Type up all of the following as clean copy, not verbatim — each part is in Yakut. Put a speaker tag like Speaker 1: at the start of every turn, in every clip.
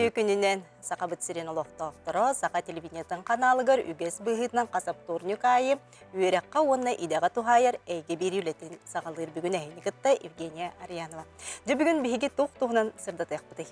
Speaker 1: Үтүө күнүнэн Сахабыт сирин олохтоохторо Саха телевидениетын ханаалыгар үгэс быһыытынан хас оптуорунньук аайы үөрэххэ уонна идэҕэ туһаайар эйгэ биэрии үлэтин саҕалыыр бүгүн эһини кытта Евгения Арьянова. Дьэ бүгүн биһиги туох туһунан сырдатыахпытый?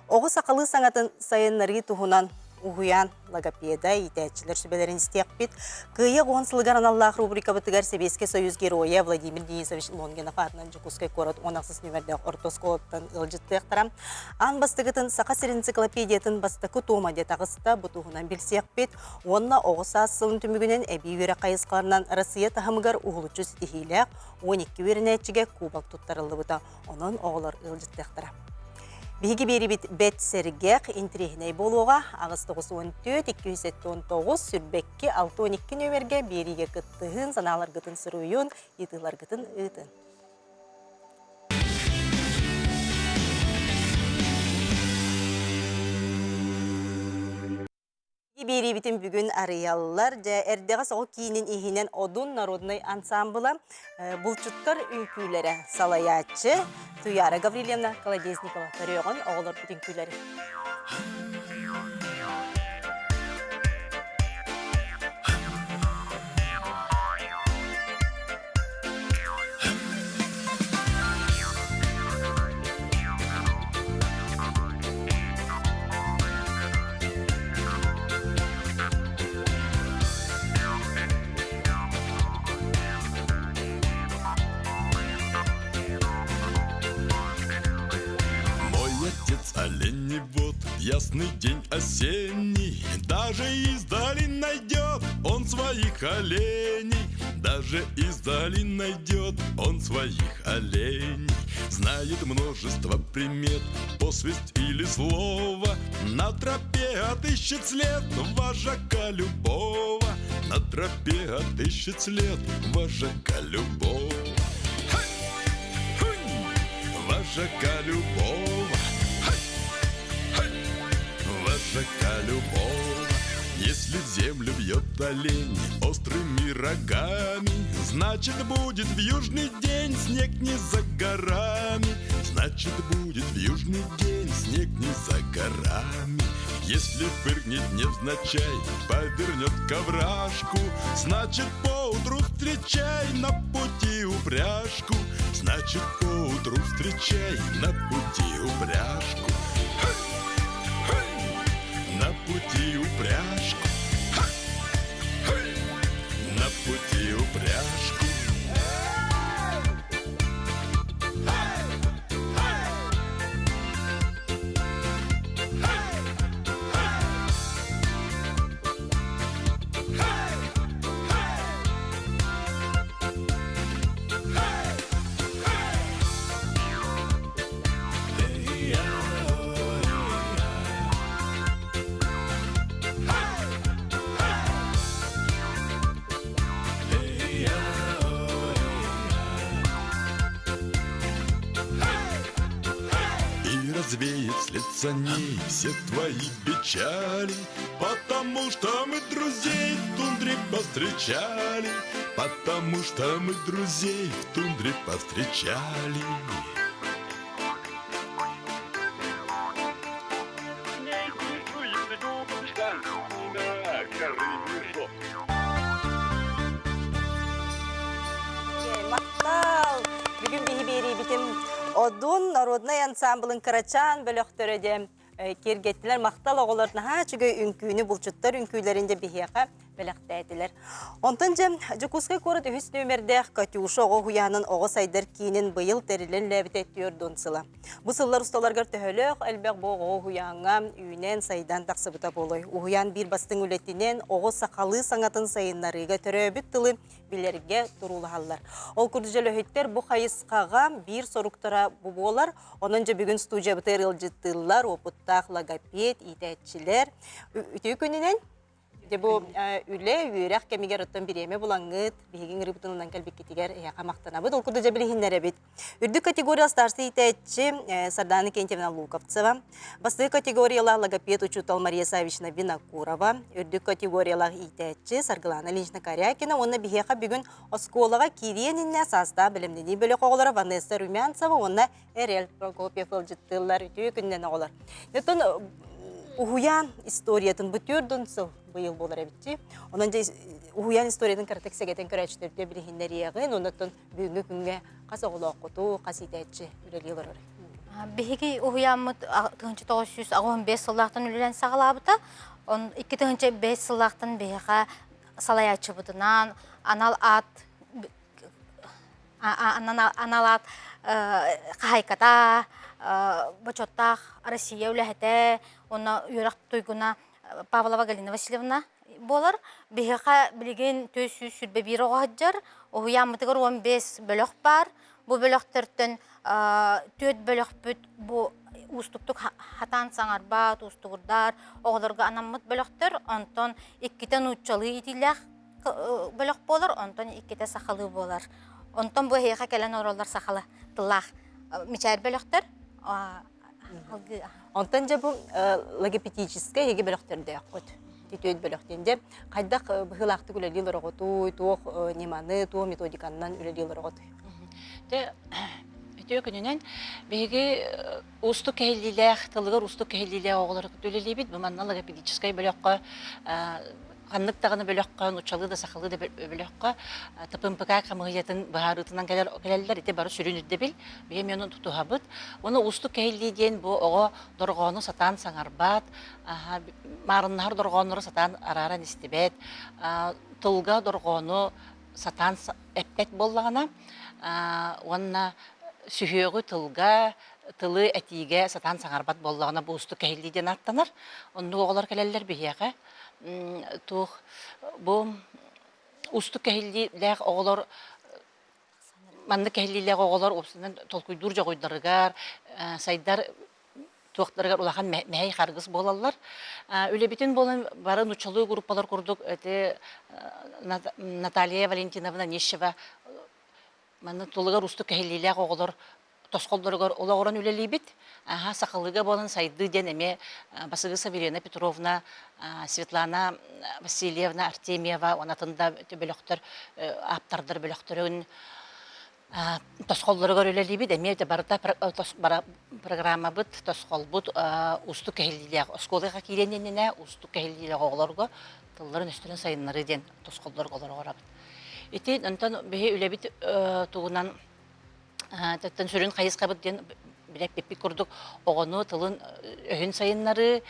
Speaker 1: Оҕо сахалыы саҥатын сайыннарыы туһунан уһуйаан логопеда, иитээччилэр сүбэлэрин истиэхпит. Кыайыы уон сылыгар аналлаах рубрикабытыгар Сэбиэскэй Союз Геройа Владимир Денисович Лонгинов аатынан Дьокуускай куорат 16 нүмердээх орто оскуолаттан ыалдьыттыахтара. Аан бастакытын Саха сирин энциклопедиятын бастакы туома диэ таҕыста бу туһунан билсиэхпит уонна оҕо саас сылын түмүгүнэн эбии үөрэх хайысхаларынан Россия таһымыгар уһулуччу ситиһиилээх 12 үөрэнээччигэ кубок туттарыллыбыта. Онон оҕолор ыалдьыттыахтара. Биһиги биэрибит бэт сэргэх, интириэһинэй буолуоҕа. 894 279 сүрбэкки 62 нүөмэргэ биэриигэ кыттыһын, санааларгытын суруйун, ыйытыыларгытын ыытын. Биэриибитин бүгүн арыйаллар. Дьэ, эрдэҕэс оҕо киинин иһинэн Одун народнай ансаамбыла булчуттар үҥкүүлэрэ салайааччы Туяра Гаврильевна Колодезникова көрүөҕүн оҕолорбут үҥкүүлэри.
Speaker 2: Мой отец оленевод, ясный день осенний, Даже издали найдет он своих оленей, Даже издали найдет он своих оленей. Знает множество примет, посвист или слово, На тропе отыщет след вожака любого, На тропе отыщет след вожака любого. Хай! Хунь! Вожака любого. Хай! Хай! Вожака любого. Если в землю бьет олень острыми рогами, Значит, будет в южный день снег не за горами. Значит, будет в южный день снег не за горами. Если фыркнет невзначай, повернет к овражку, Значит, поутру встречай на пути упряжку. Значит, поутру встречай на пути упряжку. Хай! Хай! На пути упряжку. Хай! Хай! На пути упряжку. И развеет след саней все твои печали, Потому что мы друзей в тундре повстречали, Потому что мы друзей в тундре повстречали.
Speaker 1: Махтал! Бүгүн биһи биэриибитин Одун народнай ансамблын кырачаан бөлөхтөрө диэн киэргэттилэр. Махтал оҕолор наһаа үчүгэй үҥкүүнү булчуттар үҥкүүлэрин дьэ биһиэхэ бэлэхтээтилэр. Онтон дьэ Дьокуускай куорат үһүс нүөмэрдээх Катюша оҕо уһуйаанын оҕо сайдар киинин быйыл тэриллэн үлээбитэ 40 сыла. Бу сыллар усталарыгар төһөлөөх элбэх бу оҕо уһуйааҥҥа үүнэн сайдан тахсыбыта буолуой. Уһуйаан биир бастыҥ үлэтинэн оҕо сахалыы саҥатын сайыннарыыга төрөөбүт тылы билэргэ туруулаһаллар. Ол курдук дьөлөһүттэр бу хайысхаҕа биир соруктара бу буолар. Онон дьэ бүгүн студиябытыгар ыалдьыттыыллар, уопуттаах логопед, иитээччилэр. Үтүө күнүнэн! Дьэ бу үлэ, үөрэх кэмигэр оттон бириэмэ булаҥҥыт, биһиги ыҥырыыбытын ылынан кэлбиккитигэр эһиэхэ махтанабыт. Ол курдук дьэ билиһиннэрэбит. Үрдүк категория старшай иитээччи Сардана Кентьевна Луковцева, бастакы категориялаах логопед учуутал Мария Саввична Винокурова, үрдүк категориялаах иитээччи Саргылана Ильинична Корякина уонна биһиэхэ бүгүн оскуолаҕа киириэн иннинэ саастаах бэлэмнэнии бөлөх оҕолоро Ванесса Румянцева уонна Эрэл Прокопьев ыалдьыттыыллар. Үтүө күнүнэн оҕолор. Оттон уһуйаан историятын бу 4 сыл быйыл буолар эбитчи. Онон дьэ уһуйаан историятын кыратык сэгэтэн көрөөччүлэргэ билиһиннэриэҕин, оннуттан бүгүҥҥү күҥҥэ хас оҕолооххуту, хас иитээччи үлэлии олорор?
Speaker 3: Биһиги уһуйааммыт 1985 сыллаахтан үлэлээн саҕалаабыта. Он 2005 сыллаахтан биһиэхэ салайааччыбытынан анал аат анал аат хаһайката, бочуоттаах Россия үлэһитэ уонна үөрэх туйгуна Павлова Галина Васильевна буолар. Биһиэхэ билигин 421 оҕо сылдьар. Уһуйааммытыгар 15 бөлөх баар. Бу бөлөхтөртөн түөрт бөлөхпүт бу уустуктук хатаан саҥарбат, уустугурдар оҕолорго анаммыт бөлөхтөр. Онтон иккитэ нууччалыы иитиилээх бөлөх буолар, онтон иккитэ сахалыы буолар. Онтон бу эһиэхэ кэлэн олороллор сахала тыллаах мичээр бөлөхтөр.
Speaker 1: Онтон дьэ бу логопедическай эһиги бөлөхтөрдөөххүт. Түтүөт бөлөх диэн дьэ хайдах быһыылаахтык үлэлии олороҕутуй, туох ньыманы, туох методиканнан үлэлии олороҕутуй?
Speaker 4: Дьэ үтүө күнүнэн биһиги уустук кэһиллиилээх тылыгар уустук кэһиллиилээх оҕолору кытта үлэлиибит. Бу манна логопедическай бөлөххө ханнык даҕаны бөлөххө, нууччалыы да сахалыы да бөлөххө ТПМПК хамыыһыйатын быһаарыытынан кэлэр кэлэллэр. Ити бары сүрүн ирдэбил. Биһи эмиэ ону тутуһабыт. Уонна уустук кэһиллии диэн бу оҕо дорҕоону сатаан саҥарбат, маарыннаһар дорҕооннору сатаан арааран истибэт, тылга дорҕоону сатаан эппэт буоллаҕына уонна сүһүөҕү тылга, тылы этиигэ сатаан саҥарбат буоллаҕына бу уустук кэһиллии диэн ааттанар. Оннук оҕолор кэлэллэр биһиэхэ. Туох бу уустук кэһиллиилээх оҕолор маннык кэһиллиилээх оҕолор уопсайынан толкуйдуур дьоҕуйдарыгар, сайдар туохтарыгар улахан мэһэй харгыс буолаллар. Үлэбитин буолан бары нуччалыы группалар курдук эти Наталья Валентиновна Нищева манна тулугар устук кэһиллиилээх оҕолор тосхоллоругар олоҕуран үлэлиибит. Аха, сахалыыга буолан сайдыы диэн эмиэ Басыгыса Елена Петровна, Светлана Васильевна Артемьева уонна атын да бөлөхтөр ааптардар бөлөхтөрүн тосхоллоругар үлэлиибит. Эмиэ барыта программабыт, тосхолбут уустук кэһиллиилээх оскуолаҕа киириэн иннинэ уустук кэһиллиилээх оҕолорго тылларын-өстөрүн сайыннарыы диэн тосхоллорго олоробут. Ити онтон биһи үлэбит тугунан Тэттэн сүрүн хайысхабыт диэн билэппиппит курдук оҕону тылын өһүн сайыннарыы,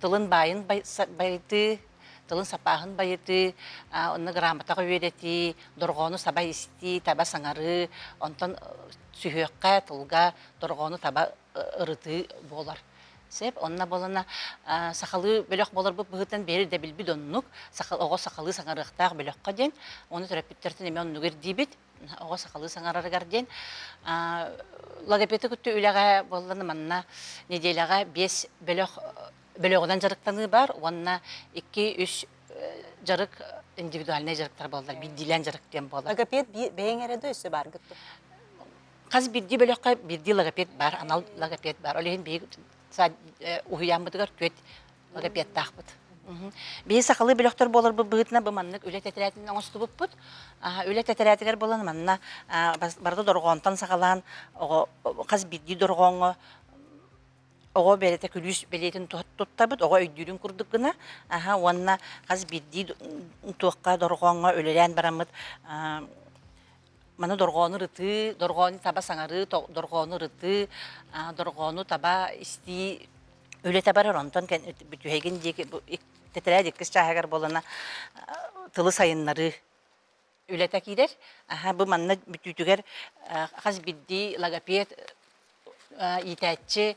Speaker 4: тылын баайын байытыы, тылын сапааһын байытыы, онно грамотаҕа үөрэтии, дорҕоону саба истии, таба саҥарыы, онтон сүһүөххэ, тылга дорҕоону таба ырытыы буолар. Сөп, онно буолана сахалыы бөлөх буоларбыт быһыытынан биһиги да билбит оннук, оҕо сахалыы саҥарыахтаах бөлөххө диэн, ону төрөппүттэртэн эмиэ оннугу ирдиибит. Оҕо сахалыы саҥарарыгар диэн логопеды кытта үлэҕэ буоллана манна нэдиэлэҕэ биэс бөлөх бөлөҕүнэн дьарыктаныы бар уонна 2-3 дьарык индивидуальнай дьарыктар буоллар биирдиилээн дьарык диэн буолар.
Speaker 1: Логопед бэйэҥ эрэ да өссө бааргыт дуо?
Speaker 4: Хас биирдии бөлөххө биирдии логопед бар, анал логопед бар. Ол иһин биһиги уһуйааммытыгар түөрт логопедтаахпыт. Биһи сахалыы бөлөхтөр буоларбыт быһыытынан бу маннык үлэ тэтэрээтин оҥостубуппут. Үлэ тэтэрээтигэр буолан манна барыта дорҕоонтон саҕалаан оҕо хас биирдии дорҕооҥҥо оҕо бэйэтэ күлүүс бэлиэтин туттабыт, оҕо өйдүүрүн курдук гына аха уонна хас биирдии туохха дорҕооҥҥо үлэлээн бараммыт маны дорҕоону ырытыы, дорҕоону таба саҥарыы, дорҕоону ырытыы, дорҕоону таба истии үлэтэ барар. Онтон бүтүһэгин диэки тэтэрээт иккис чааһыгар буолана тылы сайыннарыы үлэтэ киирэр. Аха, бу манна бүтүүтүгэр хас биирдии логопед иитээччи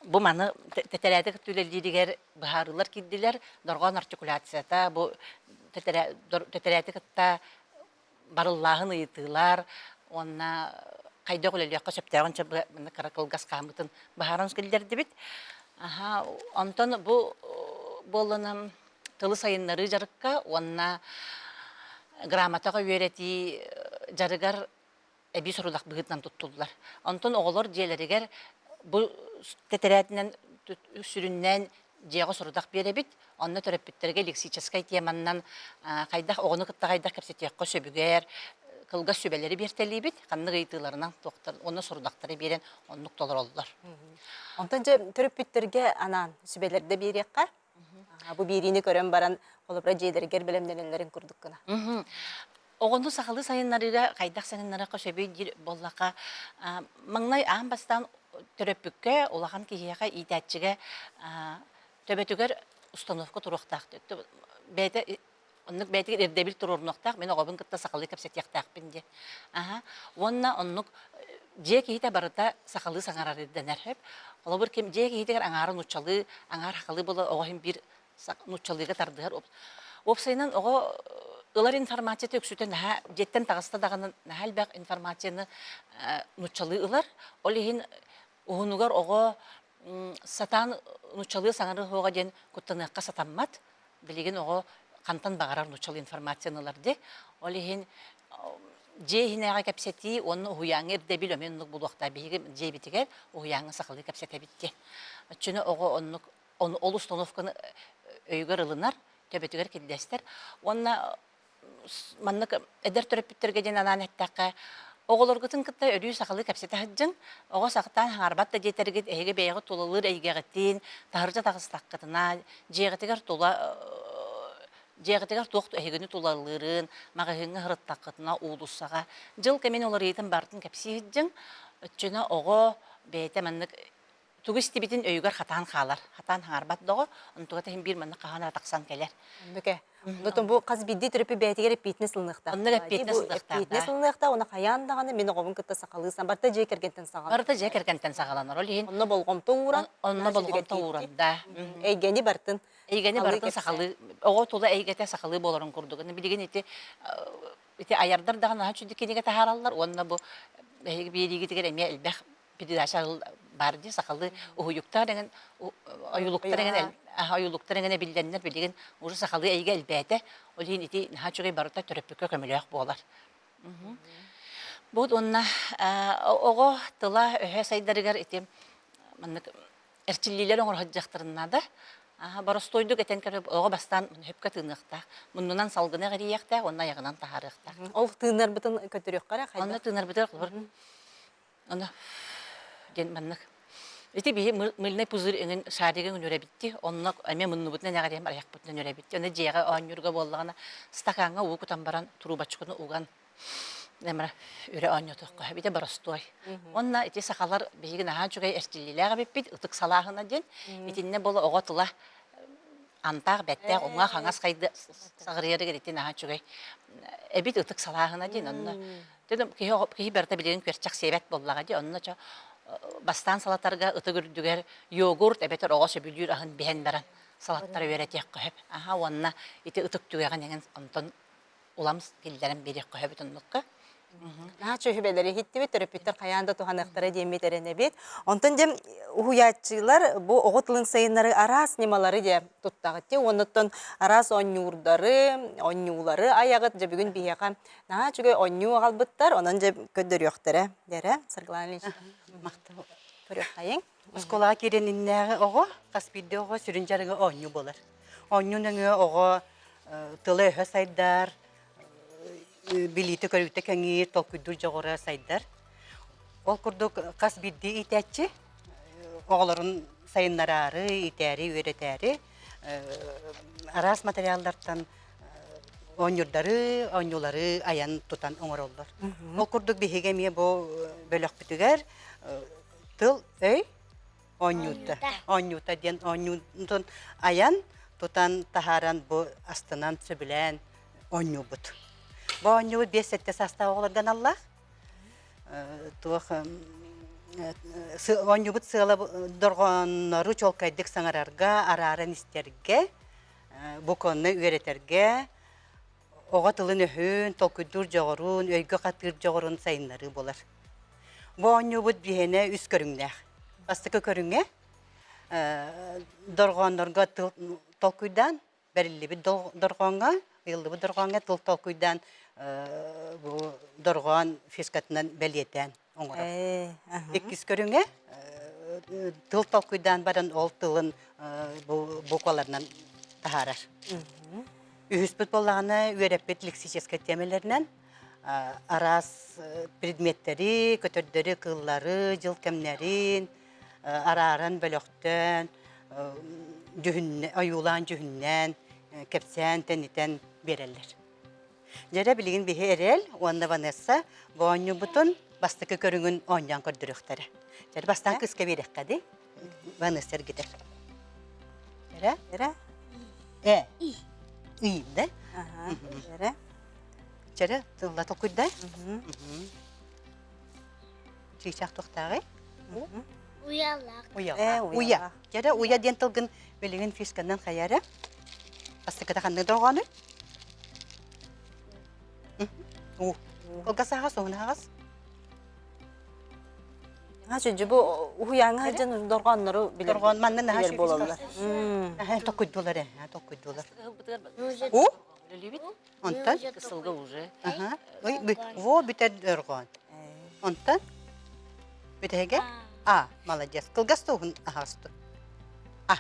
Speaker 4: бу маны тэтэрээти кытта үлэлииригэр быһаарыылар киирдилэр. Дорҕоон артикуляцията бу тэтэрээти кытта барыллааһын ыйытыылар уонна хайдах үлэлиэххэ сөптөөҕүн чэ манна кыра кылгас хааммытын быһааран киллэрдибит. Аха, онтон бу буолланам. тылы сайыннарыы дьарыкка уонна грамотаҕа үөрэтии дьарыгар эбии сорудах быһыытынан туттуллар. Онтон оҕолор дьиэлэригэр бу тэтэрээтинэн сүрүннээн дьиэҕэ сорудах биэрэбит. Онно төрөппүттэргэ лексическэй теманнан хайдах оҕону кытта хайдах кэпсэтиэххэ сөбүгэр кылгас сүбэлэри биэртэлиибит, ханнык ыйытыыларынан туохтар уонна сорудахтары биэрэн оннук толороллор.
Speaker 1: Онтон дьэ төрөппүттэргэ анаан сүбэлэрдэ биэриэххэ. Бу биэриини көрөн баран холобура дьиэлэригэр бэлэмнэнэллэрин курдук гына.
Speaker 4: Оҕону сахалыы сайыннарыыга хайдах сайыннарыахха сөбүй диир буоллахха, маҥнай аан бастаан төрөппүккэ, улахан киһиэхэ, иитээччигэ төбөтүгэр установка туруохтаах. Бэйэтэ оннук бэйэтигэр ирдэбил туруорунуохтаах, мин оҕобун кытта сахалыы кэпсэтиэхтээхпин диэн. Аха. Уонна оннук дьиэ киһитэ барыта сахалыы саҥарар ирдэнэр. Сөп. Холобур, ким дьиэ киһитигэр аҥаара нууччалыы, аҥаар сахалыы буола оҕо иһин биир нууччалыыга тардыһар. Уопсайынан оҕо ылар информацията үксүтэ наһаа дьиэттэн таҕыста даҕаны наһаа элбэх информацияны нууччалыы ылар. Ол иһин уһунугар оҕо сатаан нууччалыы саҥарыы суоҕа диэн куттаныахха сатаммат. Билигин оҕо хантан баҕарар нууччалыы информацияны ылар дии. Ол иһин дьиэ иһинээҕи кэпсэтии уонна уһуйааҥҥа ирдэбил эмиэ оннук буолуохтаах. Биһиги дьиэбитигэр уһуйааҥҥа сахалыы кэпсэтэбит диэн. Оччону оҕо оннук ол установканы өйүгэр ылынар, төбөтүгэр киллэстэр. Уонна маннык эдэр төрөппүттэргэ диэн анаан эттэххэ, оҕолоргутун кытта өрүү сахалыы кэпсэтэ сылдьыҥ, оҕо сахатаан хаҥарбат да диэтэргит, эһиги бэйэҕит тулалыыр эйгэҕитин, таһырдьа таҕыстаххытына, дьиэҕитигэр тула дьиэҕитигэр туох эһигини тулалыырын, маҕаһыыҥҥа сырыттаххытына, уулуссаҕа дьыл кэмин уларыйыытын барытын кэпсии сылдьыҥ. Оччоно оҕо бэйэтэ маннык тугу истибитин өйүгэр хатаан хаалар. Хатаан хаҥарбат доҕо, онтугата иһин биир маннык хаһан эрэ тахсан кэлэр.
Speaker 1: Оннук Онтон бу хас биирдии төрөппүт бэйэтигэр эппиэтинэс ылыныахтаах.
Speaker 4: Оннук эппиэтинэс ылыныахтаах.
Speaker 1: Эппиэтинэс ылыныахтаах, уонна хайаан даҕаны мин оҕобун кытта сахалыы барыта дьиэ кэргэнтэн саҕаланар.
Speaker 4: Барыта дьиэ кэргэнтэн саҕаланар. Ол иһин
Speaker 1: онно болҕомто ууран,
Speaker 4: онно болҕомто ууран, да.
Speaker 1: Эйгэни бартын.
Speaker 4: Эйгэни барытын сахалыы, оҕо тула эйгэтэ сахалыы буоларын курдук. Билигин ити ити айардар даҕаны наһаа үчүгэй кинигэ таһаараллар уонна бу эһиги биэриигитигэр эмиэ элбэх передача баар дии сахалыы уһуйуктар эҥин ойуулуктар эҥин ойуулуктар эҥин эбиллэннэр билигин уже сахалыы эйгэ элбээтэ ол иһин ити наһаа үчүгэй барыта төрөппүккэ көмөлөөх буолар бу уонна оҕо тыла өһө сайдарыгар ити маннык эрчиллиилэр оҥоро сылдьыахтарын наада боростуойдук этэн көрө оҕо бастаан хөпкө тыыныахтаах муннунан салгыны эҕирийиэхтээх уонна айаҕынан таһаарыахтаах
Speaker 1: ол тыынарбытын көтүрүөххэ эрэ
Speaker 4: онно тыынарбытыгар Аны диэн маннык. Ити биһи мыльный пузырь эҥин шаригын үрэбитти, онно эмиэ муннубутунан эҕэриэм арыйахпытынан үрэбитти. Аны дьиэҕэ оонньуурга буоллаҕына стакаҥҥа уу кутан баран трубочканы уган эмра үрэ оонньотуохха эбитэ боростуой. Уонна ити сахалар биһиги наһаа үчүгэй эрчиллиилээх эбиппит, ытык салааһына диэн. Итиннэ буола оҕо тыла антаах бэттээх уҥа хаҥас хайды саҕырыйарыгар ити наһаа үчүгэй эбит ытык салааһына диэн онно Киһи, киһи барыта билигин күөрчэх сиэбэт буоллаҕа дии. Онно чо бастаан салатарга ытык үрдүгэр йогурт эбэтэр оҕо сөбүлүүр аһын биһэн баран салаттара үөрэтиэххэ сөп. Аха уонна ити ытык түгэҕин эҥин онтон улам киллэрэн биэриэххэ сөбүт оннукка.
Speaker 1: Наһаа чөһүбэлэри иһиттибит, төрөппүттэр хайаан да туһаныахтара диэммит эрэнэбит. Онтон дьэ уһуйааччылар бу оҕо тылын сайыннары араас ньымалары дьэ туттаҕыт дии. Уоннаттан араас оонньуурдары, оонньуулары айаҕыт. Дьэ бүгүн биһиэхэ Наһаа үчүгэй оонньуу аҕалбыттар, онон дьэ көрдөрүөхтэрэ. Дэрэ, Саргылана Ильинична.
Speaker 5: Махтал.
Speaker 1: Көрүөххэйиҥ.
Speaker 5: Оскуолаҕа киирэн иннээҕи оҕо, хас биирдии оҕо сүрүн дьарыга оонньуу буолар. Оонньуу нөҥүө оҕо тыла-өһө сайдар, билиитэ-көрүүтэ кэҥиир, толкуйдуур дьоҕура сайдар. Ол курдук хас биирдии иитээччи оҕолорун сайыннараары, иитээри, үөрэтээри араас материаллартан оонньуурдары, оонньуулары айан тутан оҥороллор. Ол курдук биһиги эмиэ бу бөлөхпүтүгэр тыл өй оонньуута оонньуута диэн оонньуутун айан тутан таһааран бу астынан сөбүлээн оонньуубут. Бу оонньуубут 5-7 саастаах оҕолорго аналлаах. Туох оонньуубут сыала дорҕооннору чуолкайдык саҥарарга, арааран истэргэ, букваны үөрэтэргэ, оҕо тылын-өһүн, толкуйдуур дьоҕурун, өйгө хатыыр дьоҕурун сайыннарыы буолар. Бу оонньуубут биһиэнэ үс көрүҥнээх. Бастакы көрүҥэ дорҕооннорго тыл толкуйдаан. Бэриллибит дорҕооҥҥо, ыйыллыбыт дорҕооҥҥо тыл толкуйдаан бу дорҕоон фишкатынан бэлиэтээн оҥорор. Иккис көрүҥэ тыл толкуйдаан баран ол тылын бу букваларынан таһаарар. Үһүспүт буоллаҕына үөрэппит лексическэй тиэмэлэринэн араас предметтэри, көтөрдөрү, кыыллары, дьыл кэмнэрин арааран бөлөхтөөн, ойуулаан дьүһүннээн, кэпсээн, тэнитэн биэрэллэр. Дьэрэ билигин биһи Эрэл уонна Ванесса бу оонньуубутун бастакы көрүҥүн оонньоон көрдөрүөхтэрэ. Дьэрэ бастаан кыыска биэриэххэ дии. Ванесса эргитэр. Эрэ?
Speaker 1: Эрэ?
Speaker 5: Э. И, да?
Speaker 1: Ага. Эрэ.
Speaker 5: Чэрэ, тылла толкуйдай. Чыычаах туохтааҕый?
Speaker 6: Уйалаах.
Speaker 5: Уйалаах. Уйа. Дьэрэ уйа диэн тылгын билигин фишканан хайа эрэ? Бастакыта ханнык дорҕоонуй? У. Кылгас аҕас, уһун аҕас.
Speaker 1: Чүнчү бу уһуйааҥҥа сылдьан дорҕооннору билэр
Speaker 5: Дорҕоон манна наһаа
Speaker 1: билэр буолаллар.
Speaker 5: Токуйдулар ээ, токуйдулар. У? Онтон?
Speaker 4: Сылга уже.
Speaker 5: Аха. Ой, во бүтэр дорҕоон. Онтон? Бүтэһигэ? А, молодец. Кылгас туһун аһаҕас ту. А.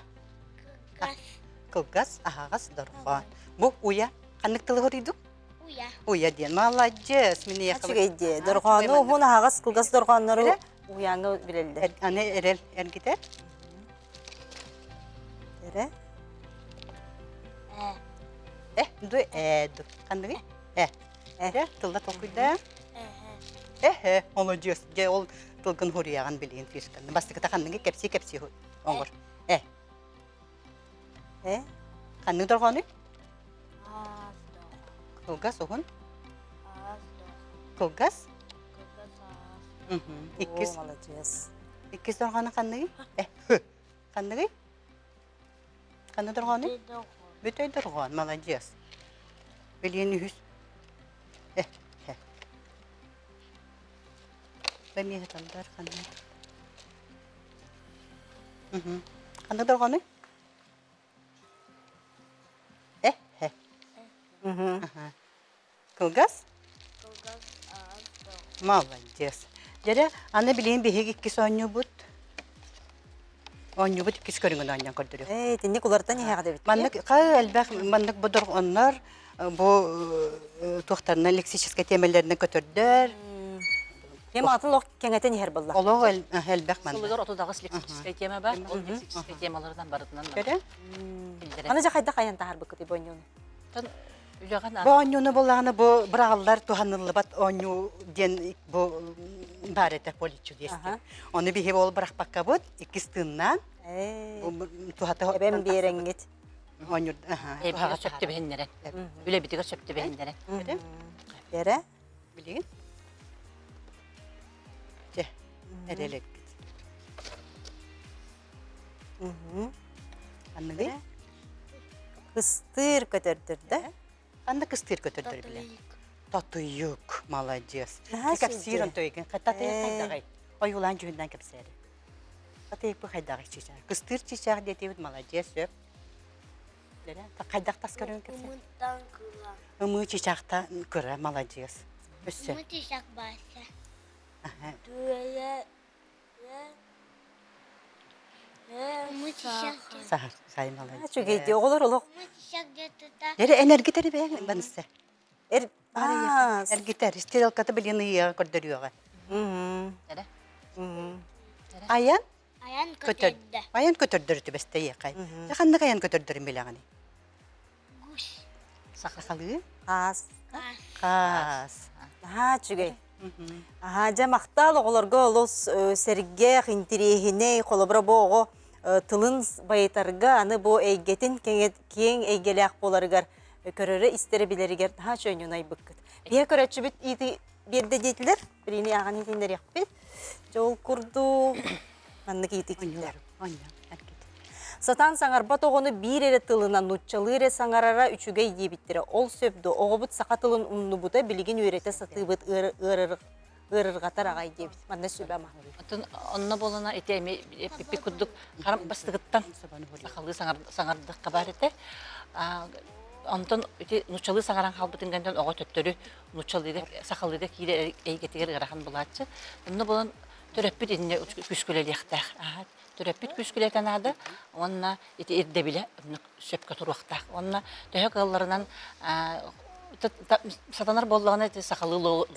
Speaker 6: Кылгас.
Speaker 5: Кылгас аһаҕас дорҕоон. Бу уйа ханнык тылы хоруйдуҥ?
Speaker 6: Уйа.
Speaker 5: Уйа диэн. Молодец. Мин
Speaker 1: Үчүгэй дии. Дорҕоону уһун аһаҕас кылгас дорҕооннору уһуйааҥҥа билэллэр.
Speaker 5: Аны эрэл эргитэр.
Speaker 1: Эрэ.
Speaker 6: Э.
Speaker 5: Э, ду э ду. Ханныгый? Э. Эрэ тылла толкуйдаа. Эһэ, молодец. Дьэ ол тылгын хуруйаҕын билигин фишканы. Бастакыта ханныгы кэпсии-кэпсии оҥор. Э.
Speaker 1: Э.
Speaker 5: Ханнык дорҕоонуй? Кылгас уһун. Кылгас. Иккис.
Speaker 1: Молодец.
Speaker 5: Иккис дорҕоону ханныгый? Э. Ханныгый? Ханна дорҕоонуй? Бүтэй дорҕоон, молодец. Билиэн үһүс. Э, э. Бэмиэһэ талдар ханна. Ханна дорҕоонуй? Э, э. Кылгас?
Speaker 6: Кылгас аҕас
Speaker 5: Молодец. Дьэрэ, аны билигин биһиги иккис оонньуубут. Оонньуубут иккис көрүҥүн оонньоон көрдөрүөх.
Speaker 1: Ээ, итинник уларытан иһэҕит эбит.
Speaker 5: Маннык хаа элбэх маннык бодорҕоннор бу туохтарынан лексическэй тиэмэлэринэн көтөрдөр.
Speaker 1: Тема атын олох кэҥэтэн иһэр буолла.
Speaker 5: Олох элбэх манна.
Speaker 4: Сылыгар 38 лексическэй тема бар. Ол лексическэй темаларынан барытынан
Speaker 5: Көрө?
Speaker 1: Аны дьэ хайдах айан таһаарбыккытый бу оонньууну?
Speaker 5: Бу оонньууну буллаҕына бу быраҕыллар туһаныллыбат оонньуу диэн бу баар этэ поле чудес диэн. Ону биһи ол бырахпаккабыт иккис тыыннаан туһата
Speaker 1: Эбэм биэрэҥҥит.
Speaker 5: Оонньуур
Speaker 4: Эбигэ сөп түбэһиннэрэн. Үлэбитигэр сөп түбэһиннэрэн.
Speaker 1: Эрэ?
Speaker 5: Билигин. Чэ, эрэлэкпит. Анныгый?
Speaker 1: Кыстыыр көтөрдөр да?
Speaker 5: Ханна кыстыыр көтөрдөр билэ? Татыйык, молодец.
Speaker 1: Наһаа
Speaker 5: Кэпсиир онтойгун. Татыйык хайдаҕай? Ойуулаан дьүһүннээн кэпсээри. Татыйык бу хайдаҕай чыычаах? Кыстыыр чыычаах диэтибит, молодец, сөп. Хайдах тас көрүҥ кэпсээ?
Speaker 6: Ымыттан кыра.
Speaker 5: Ымыы чыычаахта кыра, молодец. Өссө.
Speaker 6: Ымы чыычаах бааса. Түөрэ
Speaker 1: Үчүгэй дии, оҕолор олох
Speaker 5: Эрэ энергитер бэйэҥ банысса.
Speaker 1: эр
Speaker 5: Эргитер, стрелката билин ыйыаҕа көрдөрүөҕэ. Айан
Speaker 6: Айан
Speaker 5: көтөр.
Speaker 6: көтөрдө.
Speaker 5: Айан көтөрдөрү түбэстэ ыйыахай. Дьэ ханнык айан көтөрдөрүн билэҕиний?
Speaker 6: Гусь.
Speaker 5: Сахалыы?
Speaker 1: Хаас.
Speaker 5: Хаас.
Speaker 1: Наһаа үчүгэй. Аһаа, дьэ махтаал оҕолорго олус сэргэх, интириэһинэй, холобура бу оҕо тылын байытарга, аны бу эйгэтин киэҥ эйгэлээх буоларыгар көрөрө-истэрэ билэригэр наһаа үчүгэй айбыккыт. Биһэ көрөөччүбүт иити биэрдэ диэтилэр, билини ааҕан иһитиннэриэхпит. Дьэ ол курдук маннык иити киирдэ. Сатаан саҥарбат оҕону биир эрэ тылынан нууччалыы эрэ саҥарара үчүгэй диэбиттэрэ. Ол сөп дуо? Оҕобут саха тылын умнубута, билигин үөрэтэ сатыыбыт. ыарырҕатар аҕай диэбит. Манна сүбэ-ама.
Speaker 4: Оттон онно буолана ити эми эппиппит курдук харам бастыгыттан сахалыы саҥардахха баар этэ. Онтон ити нууччалыы саҥаран хаалбытын кэнниттэн оҕо төттөрү нууччалыыга сахалыыга киирэр эйгэтигэр ыарахан булааччы. Онно буолан төрөппүт иннэ күскүлэлиэхтээх. Төрөппүт күскүлэтэ наада уонна ити ирдэбилэ сөпкө туруохтаах. Уонна төһө кыалларынан сатанар буоллаҕына ити сахалыы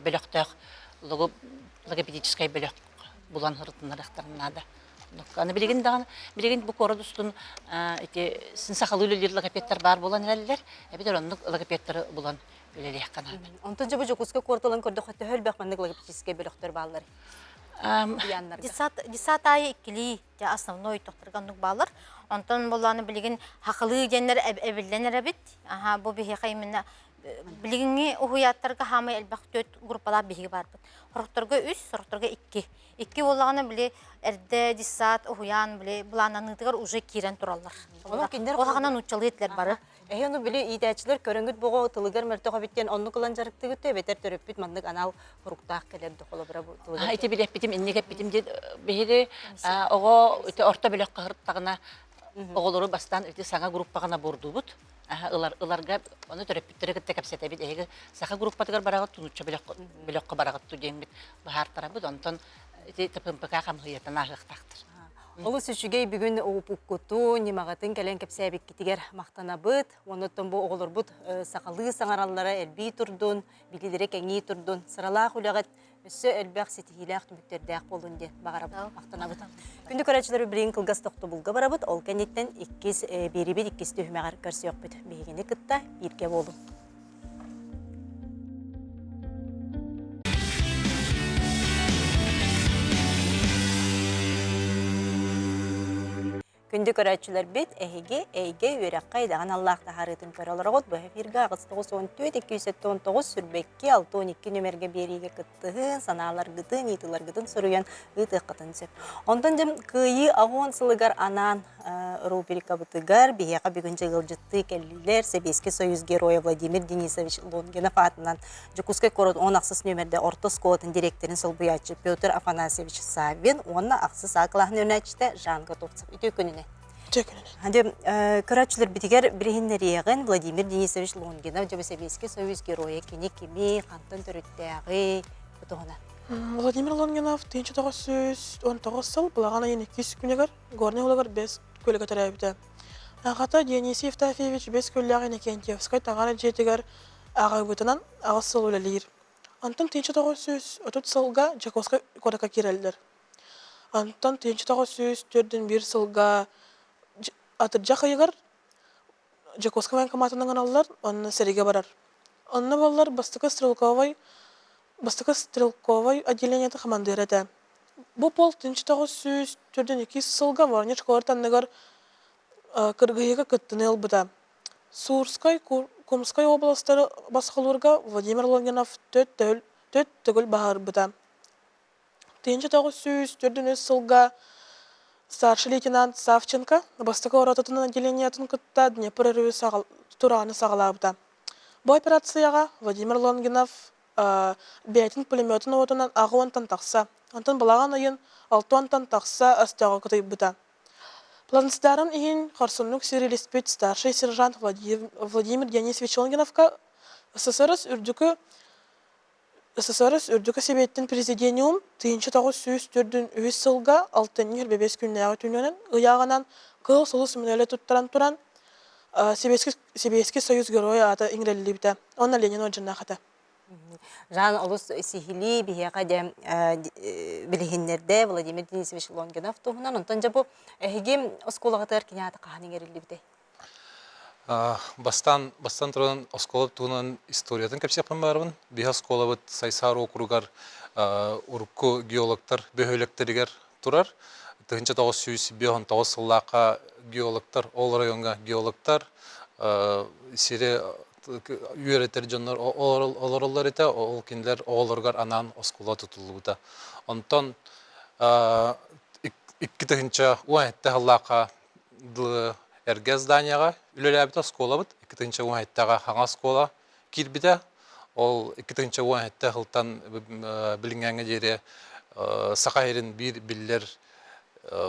Speaker 4: бөлөхтөөх логопедическай бөлөх булан ырытыннарыахтарын наада. Аны билигин даҕаны билигин бу куорат устун ити син сахалыы үлэлиир логопедтар баар буолан эрэллэр. Эбэтэр оннук логопедтары булан үлэлиэххэ наада.
Speaker 1: Онтон дьэ бу Дьокуускай куорат ылан көрдөххө төһө элбэх маннык логопедическай бөлөхтөр бааллар?
Speaker 3: Детсад аайы иккилии дьэ основной тохторго оннук бааллар. Онтон буоллааны билигин хахылыы диэннэр эбиллэн эрэбит. Аха бу биһиэхэ именно билигиҥҥи уһуйааттарга хаамай элбэх төрт группалаах биһиги баарбыт. Сорохторго үс, сорохторго икки. Икки буоллаҕына били эрдэ детсад уһуйаан били былааннаныытыгар уже киирэн тураллар.
Speaker 1: Онон кинилэр
Speaker 3: Ол хаҕана нууччалыы этилэр бары.
Speaker 1: Эһи ону били иитээччилэр көрөҥүт боҕо тылыгар мөлтөх эбит диэн оннук ылан дьарыктыгыт да эбэтэр төрөппүт маннык анал хоруктаах кэлэр да холобура бу тылыгар
Speaker 4: Ити билэппитим инник эппитим диэн биһиги оҕо ити орто бөлөххө сырыттаҕына оҕолору бастаан ити саҥа группаҕа набордуубут ылар ыларга ону төрөппүттэри кытта кэпсэтэбит эһиги саха группатыгар бараҕыт нуучча бөлөххө бараҕыт диэммит быһаартарабыт онтон ити ТПМПК хамыһыйатын ааһыахтаахтар.
Speaker 1: Олус үчүгэй бүгүн уупуккутун, ньымаҕытын кэлэн кэпсээбиккитигэр махтанабыт. Оннуттан бу оҕолорбут сахалыы саҥараллара элбии турдун, билиилэрэ кэҥии турдун. Сыралаах үлэҕит өссө элбэх ситиһиилээх түмүктэрдээх буолун диэн баҕарабыт, махтанабыт. Күндү көрөөччүлэр билигин кылгас тохтобулга барабыт. Ол кэнниттэн иккис биэрибит иккис түһүмэҕэр көрсүөхпүт. Биһигини кытта бииргэ буолуҥ. Күндү көрөөччүлэрбит, эһиги эйгэ үөрэххэ идэҕин аллаах таһаарыытын көрө олороҕут. Бу эфиргэ 894 279 сүрбэкки 612 нүмергэ биэриигэ кыттыһын, санааларгытын, ыйытыыларгытын суруйан ыытыаххытын сөп. Онтон дьэ Кыайыы аҕыс сылыгар анаан рубрикабытыгар биһиэхэ бүгүн дьэ ыалдьыттыы кэллилэр Сэбиэскэй Союз Геройа Владимир Денисович Лонгинов аатынан Дьокуускай куорат 16 нүөмэрдэ орто оскуолатын дириэктэрин солбуйааччы Петр Афанасьевич Саввин уонна ахсыс А кылааһын үөрэнээччитэ Жан Готовцев. Үтүө күнүнэн.
Speaker 7: Үтүө күнүнэн.
Speaker 1: Дьэ, көрөөччүлэрбитигэр билиһиннэриэҕин Владимир Денисович Лонгинов дьэ Сэбиэскэй Союз Геройа кини кими, хантан төрүттээҕий бу туһунан.
Speaker 7: Владимир Лонгинов 1919 сыл балаҕан ыйын иккис күнүгэр Горнай улугар Бэс Күөлгэ төрөөбүтэ. Аҕата Дионисий Евстафьевич Бэс Күөллээх Иннокентьевскай таҥара дьиэтигэр аҕабытынан аҕыс сыл үлэлиир. Онтон 1930 сылга Дьокуускай куоракка киирэллэр. Онтон 1941 сылга атырдьах ыйыгар Дьокуускай военкоматын ыҥыраллар, онно сэриигэ барар. Онно буоллар бастакы стрелковай бастакы стрелковай отделениетын хамандыыра этэ. Бу полк 1942 сылга Воронеж куорат анныгар кыргыһыыга кыттыны ылбыта. Сурскай, Кумскай уобаластары босхолуурга Владимир Логинов төрт төгүл баһаарбыта. 1943 сылга старший лейтенант Савченко бастакы ротатын отделениетын кытта Днепр өрүһү турааны саҕалаабыта. Бу операцияҕа Владимир Лонгинов бэйэтин пулеметун уотунан аҕа уонтан тахса, онтон балаҕан ыйын алта уонтан тахса өстөөҕү кытыйбыта. Плацдарм иһин хорсуннук сирилиспит старший сержант Владимир Дионисович Лонгиновка СССР үрдүкү СССР Үрдүкү Сэбиэтин Президениум 1943 сылга алтынньы 25 күннээҕи түүнүнэн ыйааҕынан Кыһыл Сулус мөдөлө туттаран туран Сэбиэскэй Сэбиэскэй Союз Геройа аата иҥэриллибитэ уонна Ленин ордьуннаах этэ.
Speaker 1: Жан олус сиһилии биһиэхэ дьэ билиһиннэрдэ Владимир Денисович Лонгинов туһунан. Онтон дьэ бу эһиги оскуолаҕытыгар кини аата хаһан иҥэриллибитэй?
Speaker 8: Бастаан, бастаан туран оскуола туһунан историятын кэпсиэхпин баарбын. Биһи оскуолабыт Сайсаар уокуругар урукку геологтар бөһүөлэктэригэр турар. 1959 сыллаахха геологтар, ол райоҥҥа геологтар сири үөрэтэр дьоннор олороллор этэ. Ол кинилэр оҕолоругар анаан оскуола тутуллубута. Онтон 2017 сыллаахха дылы эргэ зданияҕа үлэлээбит оскуолабыт 2017-ҕэ хаҥа оскуола киирбитэ. Ол 2017 сылтан билиҥҥээҥҥэ диэри Саха сирин биир биллэр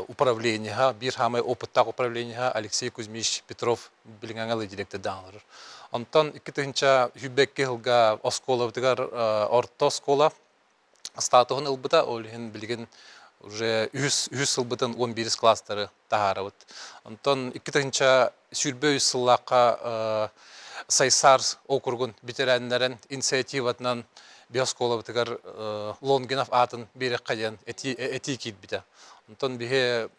Speaker 8: управлениеһа, биир саамай опыттаах управлениеһа Алексей Кузьмич Петров билиҥҥээҥҥэ директордаан олорор. Онтон 2022 сылга оскуолабытыгар орто оскуола статуһун ылбыта, ол иһин билигин уже үһүс, үһүс сылбытын 11 класстары таһаарабыт. Онтон 2023 сыллаахха Сайсаар округун бэтэрээннэрин инициативатынан биоскуолабытыгар Лонгинов аатын биэриэххэ диэн этии, этии киирбитэ. Онтон биһи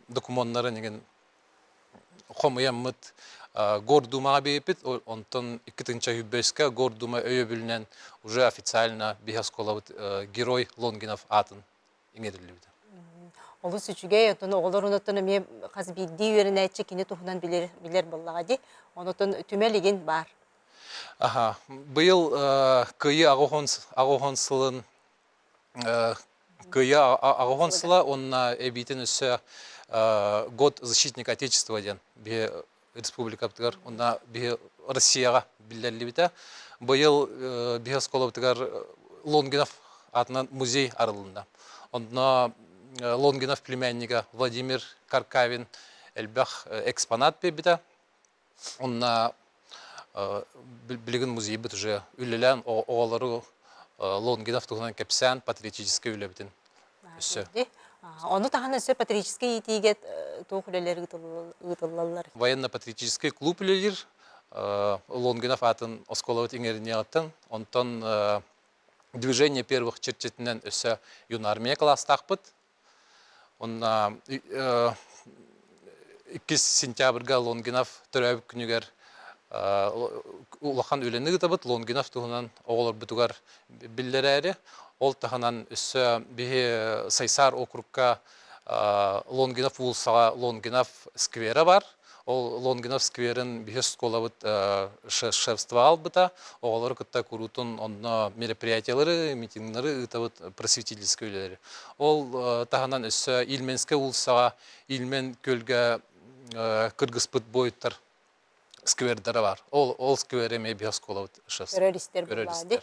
Speaker 8: докумуоннарын игин хомуйаммыт Гордумаҕа биэрбит, онтон 2023-ка Гордума өйөбүлүнэн уже официально биһи оскуолабыт Герой Лонгинов аатын иҥэриллибитэ.
Speaker 1: Олус үчүгэй, оттон оҕолор онуттан эмиэ хас биирдии үөрэнээччи кини туһунан билэр, билэр буоллаҕа дии. Онотон түмэл игин баар.
Speaker 8: Аха, быйыл Кыайыы аҕыс сылын Кыайыы аҕыс сыла уонна эбиитин өссө Год защитника Отечества диэн биһи республикабытыгар уонна биһи Россияҕа биллэриллибитэ. Быйыл биһи оскуолабытыгар Лонгинов аатынан музей арылынна. Онно Лонгинов племяннига Владимир Каркавин элбэх экспонат биэрбитэ. Онно билигин музейбыт уже үлэлээн оҕолору Лонгинов туһунан кэпсээн патриотическай үлэбитин өссө.
Speaker 1: Ону таһынан өссө патриотическай иитиигэ туох үлэлэр ыытыллаллар?
Speaker 8: Военно-патриотическай клуб үлэлиир. Лонгинов аатын оскуолабыт иҥэриниэҕиттэн. Онтон движение первых чэрчитинэн өссө юнармия кылаастаахпыт. Онно 2 сентябрьга Лонгинов төрөөбүт күнүгэр улахан үлэни ыытабыт. Лонгинов туһунан оҕолорбутугар биллэрээри. Ол таһынан өссө биһи Сайсаар округка Лонгинов уулуссаҕа Лонгинов сквера бар. Ол Лонгинов скверин биһи оскуолабыт шефство албыта. Оҕолору кытта куруутун онно мероприятиялары, митингнары ыытабыт, просветительскай үлэлэри. Ол таһынан өссө Ильменскэй уулуссаҕа Ильмен күөлгэ кыргыспыт буойуттар сквердара бар. Ол, ол сквер эмиэ биһи оскуолабыт шефство.
Speaker 1: Көрөр истэр буоллаа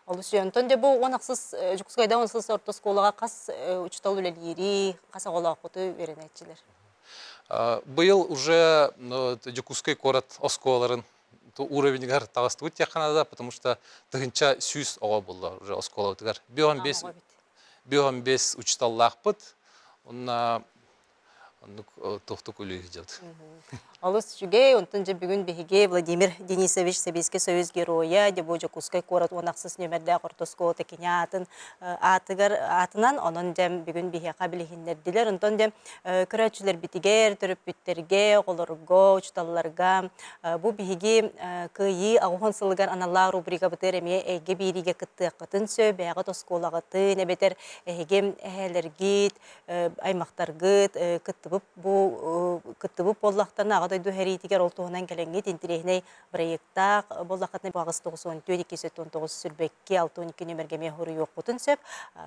Speaker 1: Олус онтон дьэ бу он ахсыс Дьокуускайда он ахсыс орто оскуолаҕа хас учуутал үлэлиирий, хас оҕолооххутуй үөрэнээччилэр?
Speaker 8: Быйыл уже Дьокуускай куорат оскуолаларын уровеньгар таҕыстыбыт диэххэ наада, потому что 1100 оҕо буолла уже оскуолабытыгар. 55 учууталлаахпыт. Онно оннук туохтук үлүһү дьот.
Speaker 1: Олус үчүгэй. Онтон дьэ бүгүн биһиги Владимир Денисович Сэбиэскэй Союз геройа, дьэ бу Дьокуускай куорат уон ахсыс нүөмэрдээх орто оскуолата кини аатын аатыгар аатынан онон дьэ бүгүн биһиэхэ билиһиннэрдилэр. Онтон дьэ көрөөччүлэрбитигэр, төрөппүттэргэ, оҕолорго, учууталларга бу биһиги Кыайыы аҕыс сылыгар аналлаах рубрикабытыгар эмиэ эйгэ биэриигэ кыттыаххытын сөп, бэйэҕит оскуолаҕытын эбэтэр эһиги эһээлэргит, аймахтаргыт кыттыбыт бу кыттыбыт буоллахтарына Аҕа дойду сэриитигэр ол туһунан кэлэҥҥит интэриэһинэй бырайыактаах буоллаххытына бу 894 219 сүрбэкки 62 нүөмэргэ эмиэ суруйуоххутун сөп,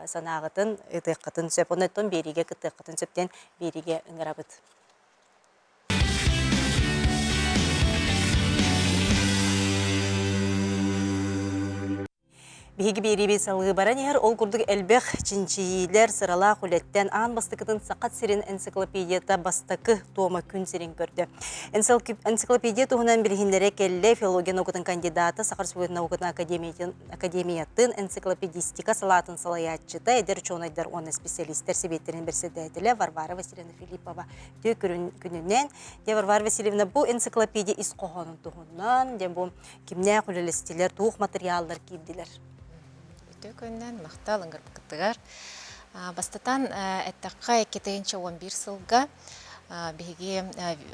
Speaker 1: санааҕытын ыытыаххытын сөп. Онон биэриигэ кыттыаххытын сөп диэн биэриигэ ыҥырабыт. Биһиги биэриибит салгыы баран иһэр, ол курдук элбэх чинчийиилэр, сыралаах үлэттэн аан бастакытын Саха сирин энциклопедията бастакы туома күн сирин көрдө. Энциклопедия туһунан билиһиннэрэ кэллэ филология наукатын кандидата, Саха Республикатын наукатын академиятын энциклопедистика салаатын салайааччыта, эдэр учуонайдар уонна специалистэр сэбиэттэрин бэрэссэдээтэлэ Варвара Васильевна Филиппова үтүө күнүнэн. Дьэ, Варвара Васильевна, бу энциклопедия ис хоһоонун туһунан, дьэ, бу Кимнээх үлэлэстилэр, туох матырыйааллар киирдилэр?
Speaker 9: Үтүө күнүнэн махтал ыҥырбыккытыгар. Бастатан эттэххэ, 2011 сылга биһиги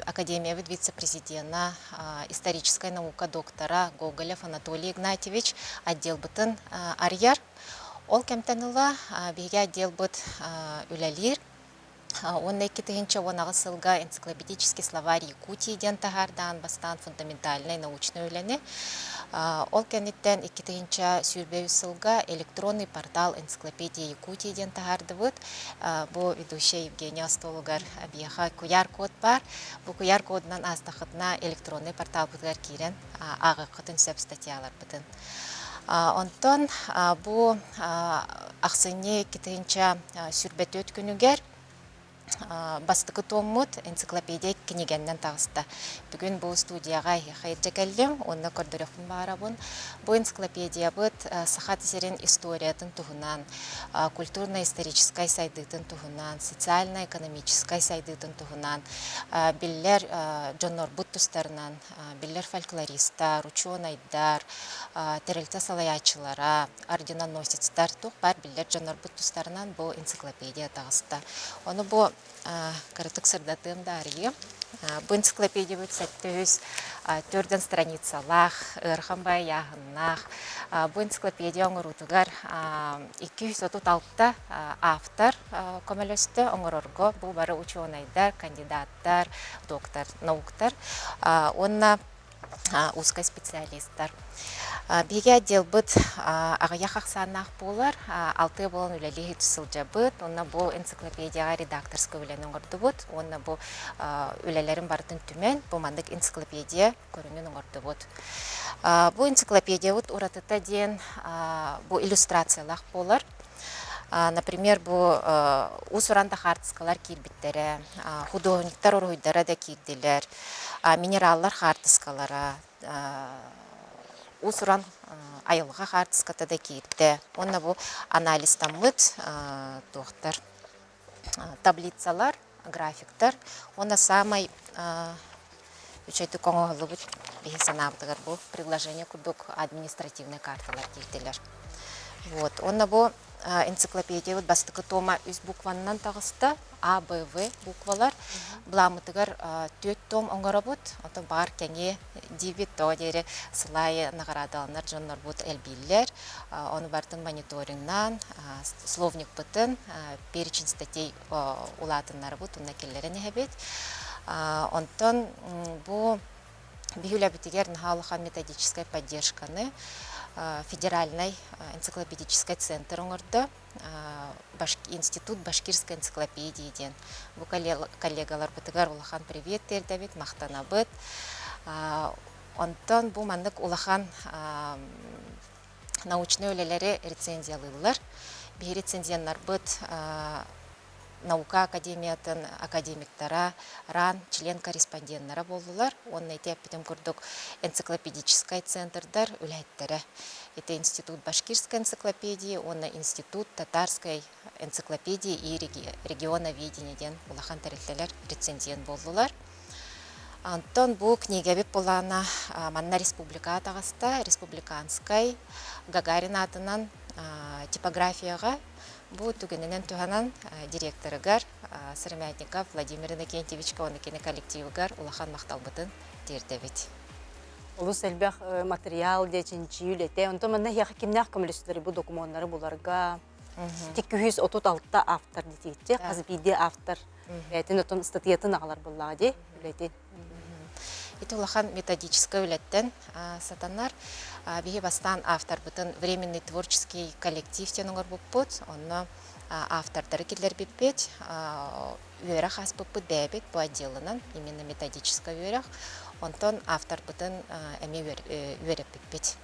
Speaker 9: академиябыт вице-президена, историческай наука доктора Гоголев Анатолий Игнатьевич отделбытын арыйар. Ол кэмтэн ыла биһиги отделбыт үлэлиир. Уонна 2018 сылга энциклопедический словарь Якутии диэн таһаардаан бастаан фундаментальнай научнай үлэни. Ол кэнниттэн 2023 сылга электронный портал энциклопедия Якутии диэн таһаардыбыт. Бу ведущая Евгения остуолугар биһиэхэ QR-код баар. Бу QR-кодунан аастаххытына электронный порталбытыгар киирэн ааҕыаххытын сөп статьяларбытын. Онтон бу ахсынньы 2024 күнүгэр бастакы туоммут энциклопедия кинигэннэн таҕыста. Бүгүн бу студияҕа эһиэхэ илдьэ кэллим уонна көрдөрүөхпүн баҕарабын. Бу энциклопедиябыт Саха сирин историятын туһунан, культурно-историческай сайдыытын туһунан, социально-экономическай сайдыытын туһунан биллэр дьоннорбут тустарынан биллэр фольклористар, учуонайдар, тэрилтэ салайааччылара, орденоносецтар туох баар биллэр дьоннорбут тустарынан бу энциклопедия таҕыста. Ону бу кыратык сырдатыам да арыйыам. Бу энциклопедиябыт 704 страницалаах, ыарахан баайааһыннаах. Бу энциклопедия оҥоруутугар 236 автор көмөлөстө оҥорорго. Бу бары учуонайдар, кандидаттар, доктор науктар уонна узкай специалистар. Биһиги отделбыт аҕыйах ахсааннаах буолар, алтыа буолан үлэлии сылдьабыт, уонна бу энциклопедияҕа редакторскай үлэни оҥордубут, уонна бу үлэлэрин барытын түмэн, бу маннык энциклопедия көрүҥүн оҥордубут. Бу энциклопедиябыт уратыта диэн бу иллюстрациялаах буолар. Например, бу уус-уран да хаартыскалар киирбиттэрэ, художниктар уруһуйдара да киирдилэр, минераллар хаартыскалара, уус-уран айылҕа хаартыската да киирдэ. Уонна бу анализтаммыт туохтар таблицалар, графиктар уонна саамай үчүгэйдик оҥоһуллубут биһи санаабытыгар бу предложение курдук административнай карталар киирдилэр. Вот. Уонна бу энциклопедиябыт бастакы тома үс букваннан таҕыста. А, Б, В буквалар. Былааммытыгар түөрт том оҥоробут. Онтон баҕар кэҥиэ диибит. Тоҕо диэри сылайы наҕараадаланар дьоннорбут элбииллэр. Ону барытын мониторингнаан, словникпытын, перечень статей улаатыннарабыт уонна киллэрэн иһэбит. Онтон бу биһи үлэбитигэр наһаа улахан методическай поддержканы федеральнай энциклопедическай центр оҥордо. Институт башкирской энциклопедии диэн. Бу коллегаларбытыгар улахан привет тиэрдэбит, махтанабыт. Онтон бу маннык улахан научнай үлэлэри рецензиялыыллар. Биһи рецензеннарбыт наука академиятын академиктара, РАН член-корреспонденнара буоллулар уонна ити эппитим курдук энциклопедическай центрдар үлэһиттэрэ. Ити Институт башкирской энциклопедии уонна Институт татарской энциклопедии и регионоведения диэн улахан тэрилтэлэр рецензент буоллулар. Онтон бу книгэбит былаана манна республика таҕыста, республиканскай Гагарин аатынан типографияҕа бу түгэнинэн туһанан директорыгар Сыромятников Владимир Иннокентьевичка уонна кини коллективыгар улахан махталбытын тиэрдэбит.
Speaker 1: Олус элбэх материал дьэ чинчийии үлэтэ. Онтон манна эһиэхэ кимнээх көмөлөстүлэр бу докумуоннары буларга? 236 автор диэтииччи, хас биирдии автор бэйэтин отон ыстатыйатын аҕалар буоллаҕа дии үлэтин.
Speaker 9: Ити улахан методическай үлэттэн сатанар. Биһи бастаан авторбытын временный творческий коллектив диэн оҥорбуппут. Онно автордары киллэрбиппит. Үөрэх ааспыппыт бэйэбит бу отделынан, именно методическай үөрэх. Онтон авторбытын эмиэ үөрэппиппит.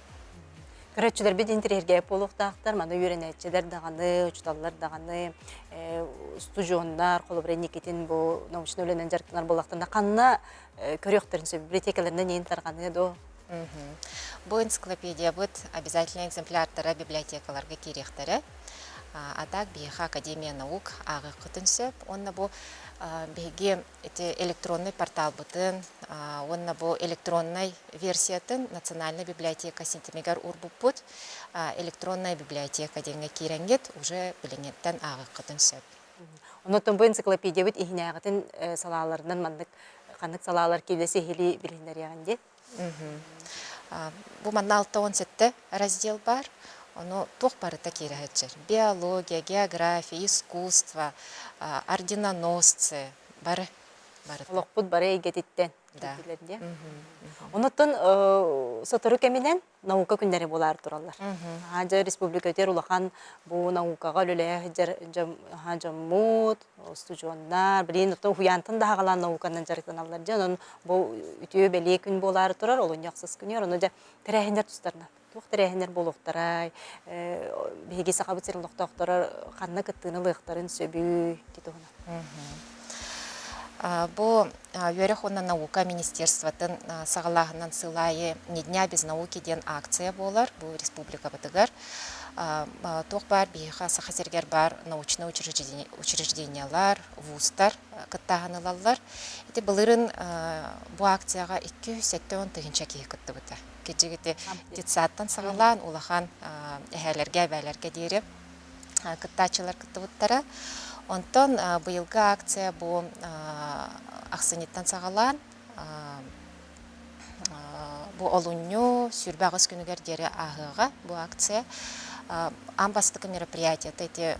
Speaker 1: Көрөөччүлэрбит интэриэһиргээбит буолуохтаахтар. Маны үөрэнээччилэр даҕаны, учууталлар даҕаны, устудьуоннар, холобура, инникитин бу научнай үлэнэн дьарыктанар буоллахтарына, ханна көрүөхтэрин сөп? Библиотекаларынан иин тарҕаныа дуо?
Speaker 9: Бу энциклопедиябыт обязательно экземплярдара библиотекаларга киириэхтэрэ. А так биһиэхэ Академия наук ааҕыаххытын сөп. Уонна бу биһиги ити электроннай порталбытын уонна бу электроннай версиятын Национальная библиотека ситимигэр уурбуппут. Электронная библиотека диэҥҥэ киирэҥҥит уже билиҥҥиттэн ааҕыаххытын сөп.
Speaker 1: Оннуттан бу энциклопедиябыт иһинээҕитин салааларынан маннык ханнык салаалар киирдэ сиһилии билиһиннэриэҕин дии.
Speaker 9: Бу манна 67 раздел бар. Ону туох барыта киирэ сылдьар. Биология, география, искусство, орденоносцы бары барыта.
Speaker 1: Олохпут бары эйгэтиттэн
Speaker 9: Да.
Speaker 1: киирдилэр диye. Онуттан сотору кэминэн наука күннэри буолаар тураллар. Дьэ республикатыгар улахан бу наукаҕа үлэлэһэ сылдьар дьоммут, устудьуоннар, билигин оттон уһуйаантан да аҕалаан науканан дьарыктаналлар дьэ онон бу үтүө бэлиэ күн буолаары турар олунньу ахсыс күнүгэр ону дьэ тэрээһиннэр тустарынан туох тэрээһиннэр буолуохтарай биһиги Сахабыт сирин олохтоохторо ханна кыттыыны ылыахтарын сөбүй ити туһунан
Speaker 9: Бу үөрэх уонна наука министерствотын саҕалааһынан сыл аайы «Ни дня без науки» диэн акция буолар бу республикабытыгар. Туох баар биһиэхэ Саха сиригэр баар научнай учреждениелар, вузтар кыттааһын ылаллар. Ити былырын бу акцияҕа 270 тыһыынча киһи кыттыбыта. Кырдьык ити детсадтан саҕалаан улахан эһээлэргэ, эбээлэргэ диэри кыттааччылар кыттыбыттара. Онтон быйылгы акция бу ахсынньыттан саҕалаан бу олунньу 28 күнүгэр диэри ааһыаҕа бу акция. Аан бастакы мероприятиета ити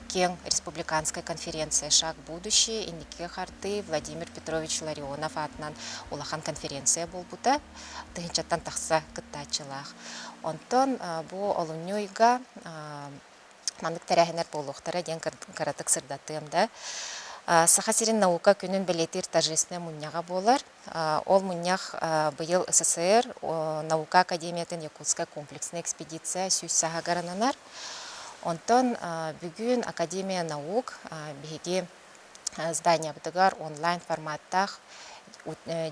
Speaker 9: киэҥ республиканскай конференция «Шаг будущее» инникигэ хардыы Владимир Петрович Ларионов аатынан улахан конференция буолбута. Тыһыынчаттан тахса кыттааччылаах. Онтон бу олунньу ыйга маннык тэрээһиннэр буолуохтара диэн кыратык сырдатыам да. Саха сирин наука күнүн бэлиэтиир торжественнай мунньаҕа буолар. Ол мунньах быйыл СССР Наука академиятын Якутская комплексная экспедиция сүүс сааһыгар ананар. Онтон бүгүн Академия наук биһиги зданиябытыгар онлайн форматтаах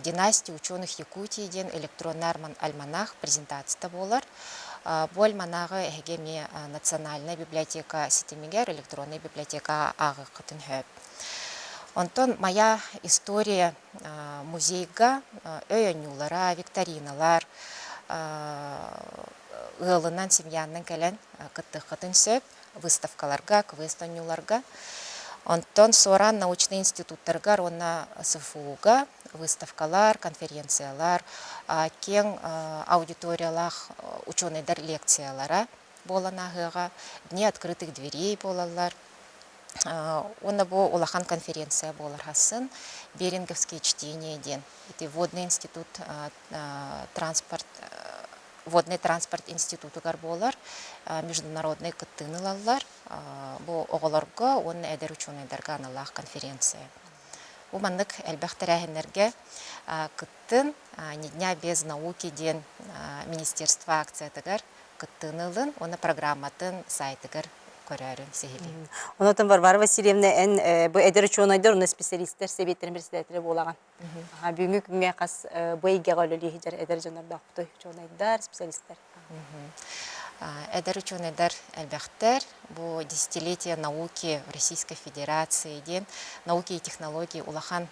Speaker 9: «Династия ученых Якутии» диэн электронный альманах презентацията буолар. Бу альманаҕы эһиги эмиэ Национальнай библиотека ситимигэр электроннай библиотека ааҕыаххытын сөп. Онтон «Моя история» музейга өй оонньуулара, викториналар ыалынан, семьянан кэлэн кыттыаххытын сөп. Выставкаларга, квест-оонньууларга. Онтон Суоран научнай институттарыгар уонна СФУ-га выставкалар, конференциялар, киэҥ аудиториялаах учуонайдар лекциялара буолан ааһыаҕа, Дни открытых дверей буолаллар. Уонна бу улахан конференция буолар хассын Беринговские чтения диэн. Ити водный институт транспорт водный транспорт институтугар буолар международный кыттыыны ылаллар. Бу оҕолорго уонна эдэр учуонайдарга аналлаах конференция. Бу маннык элбэх тэрээһиннэргэ кыттын «Ни дня без науки» диэн министерство акциятыгар кыттыыны ылын уонна программатын сайтыгар көрөөрүн сиһилии.
Speaker 1: Онотон Варвара Васильевна эн бу эдэр учуонайдар уонна специалистар сэбиэттэрин председателэ буолаҕын. Бүгүҥҥү күҥҥэ хас бу эйгэҕэ үлэлии сылдьар эдэр дьоннордоохпутуй учуонайдар, специалистар?
Speaker 9: Эдэр учуонайдар элбэхтэр. Бу десятилетие науки в Российской Федерации диэн науки и технологии улахан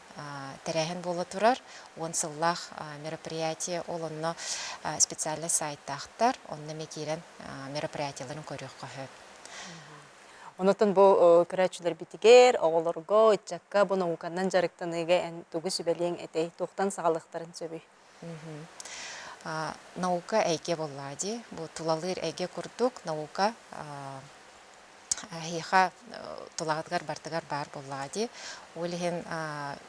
Speaker 9: тэрээһин буола турар. Уон сыллаах мероприятие ол онно специальнай сайтаахтар, онно эмиэ киирэн мероприятиеларын көрүөххэ сөп.
Speaker 1: Онотон бу көрөөччүлэрбитигэр, оҕолорго, ыччакка бу науканан дьарыктаныыга эн тугу сүбэлиэҥ этэй, туохтан саҕалыахтарын сөбүй?
Speaker 9: Наука эйгэ буоллаа дии. Бу тулалыыр эйгэ курдук наука эһиэхэ тулаҕытыгар бартыгар баар буоллаҕа дии. Ол иһин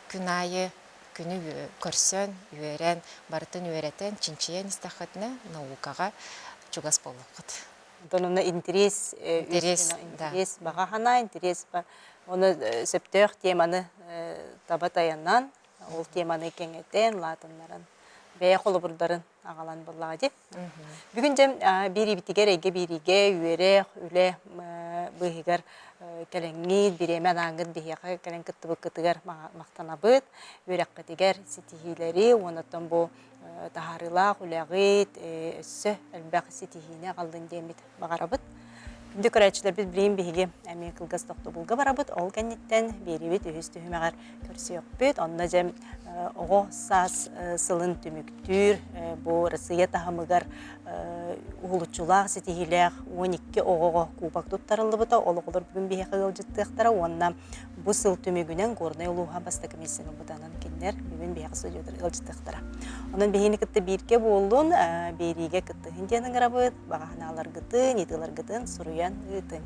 Speaker 9: күн аайы күнү көрсөн, үөрэн, барытын үөрэтэн, чинчийэн истэххитинэ наукаҕа чугас буолуоххут.
Speaker 1: Онтон онно интэриэс
Speaker 9: Интэриэс, да.
Speaker 1: интэриэс баҕа санаа, интэриэс оны сөптөөх теманы таба тайанан, ол теманы кэҥэтэн, улаатыннаран, бэйэ холобурдарын аҕалан буоллаҕа дии. Бүгүн дьэ биэриибитигэр эйгэ биэриигэ үөрэх, үлэ быыһыгар кэлэҥҥит, бириэмэ анааҥҥыт биһиэхэ кэлэн кыттыбыккытыгар махтанабыт. Үөрэххитигэр ситиһиилэри уонна оттон бу таһаарыылаах үлэҕит өссө элбэх ситиһиини аҕаллын диэммит баҕарабыт. Күндү көрөөччүлэрбит билигин биһиги эмиэ кылгас тохтобулга барабыт. Ол кэнниттэн биэриибит үһүс түһүмэҕэр көрсүөхпүт. Онно дьэ оҕо саас сылын түмүктүүр бу Россия таһымыгар. уһулуччулаах, ситиһиилээх 12 оҕоҕо кубок туттарыллыбыта. Ол оҕолор бүгүн биһиэхэ ыалдьыттыахтара уонна бу сыл түмүгүнэн Горнай улууһа бастакы миэстэни ылбытынан кинилэр бүгүн биһиэхэ студиятыгар ыалдьыттыахтара. Онон биһигини кытта бииргэ буоллун, биэриигэ кыттыһын диэн ыҥырабыт. Баҕа санааларгытын, ыйытыыларгытын суруйан ыытыҥ.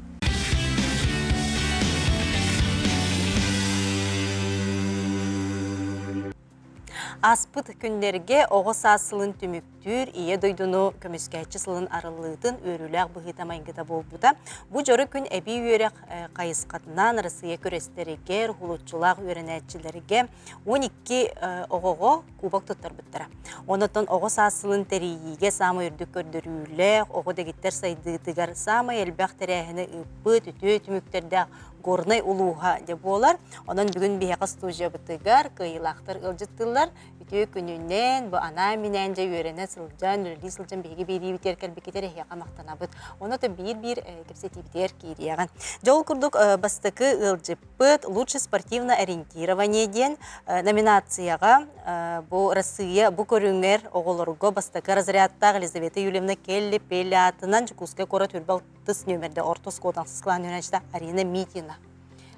Speaker 1: Ааспыт күннэргэ оҕо саас сылын түмүктүүр Ийэ дойдуну көмүскээччи сылын арыллыытын үөрүүлээх быһыыта-майгыта буолбута. Бу дьоро күн эбии үөрэх хайысхатынан Россия күрэстэригэр, уһулуччулаах үөрэнээччилэргэ 12 оҕоҕо кубок туттарбыттара. Онон оҕо саас сылын тэрийиигэ саамай үрдүк көрдөрүүлээх, оҕо дэгиттэр сайдыытыгар саамай элбэх тэрээһини ыыппыт, үтүө түмүктэрдээх Горнай улууһа дьэ буолар. Онон бүгүн биһиэхэ студиябытыгар кыайыылаахтар ыалдьыттыыллар. Үтүө күнүнэн, бу анаан-минээн дьэ үөрэнэ сылдьан, үлэлии сылдьан биһиги биэриибитигэр кэлбиккитигэр эһиэхэ махтанабыт. Онно то биир-биир кэпсэтиибитигэр киириэҕин. Дьэ ол курдук бастакы ыалдьыппыт «Лучшее спортивное ориентирование» диэн номинацияҕа бу Россия бу көрүҥэр оҕолорго бастакы разрядтаах Елизавета Юльевна Келли-Пелли аатынан Дьокуускай куорат үрбэл тыс нүөмэрдэ орто оскуолатан сыскалаан үөрэнээччитэ Арина Митина.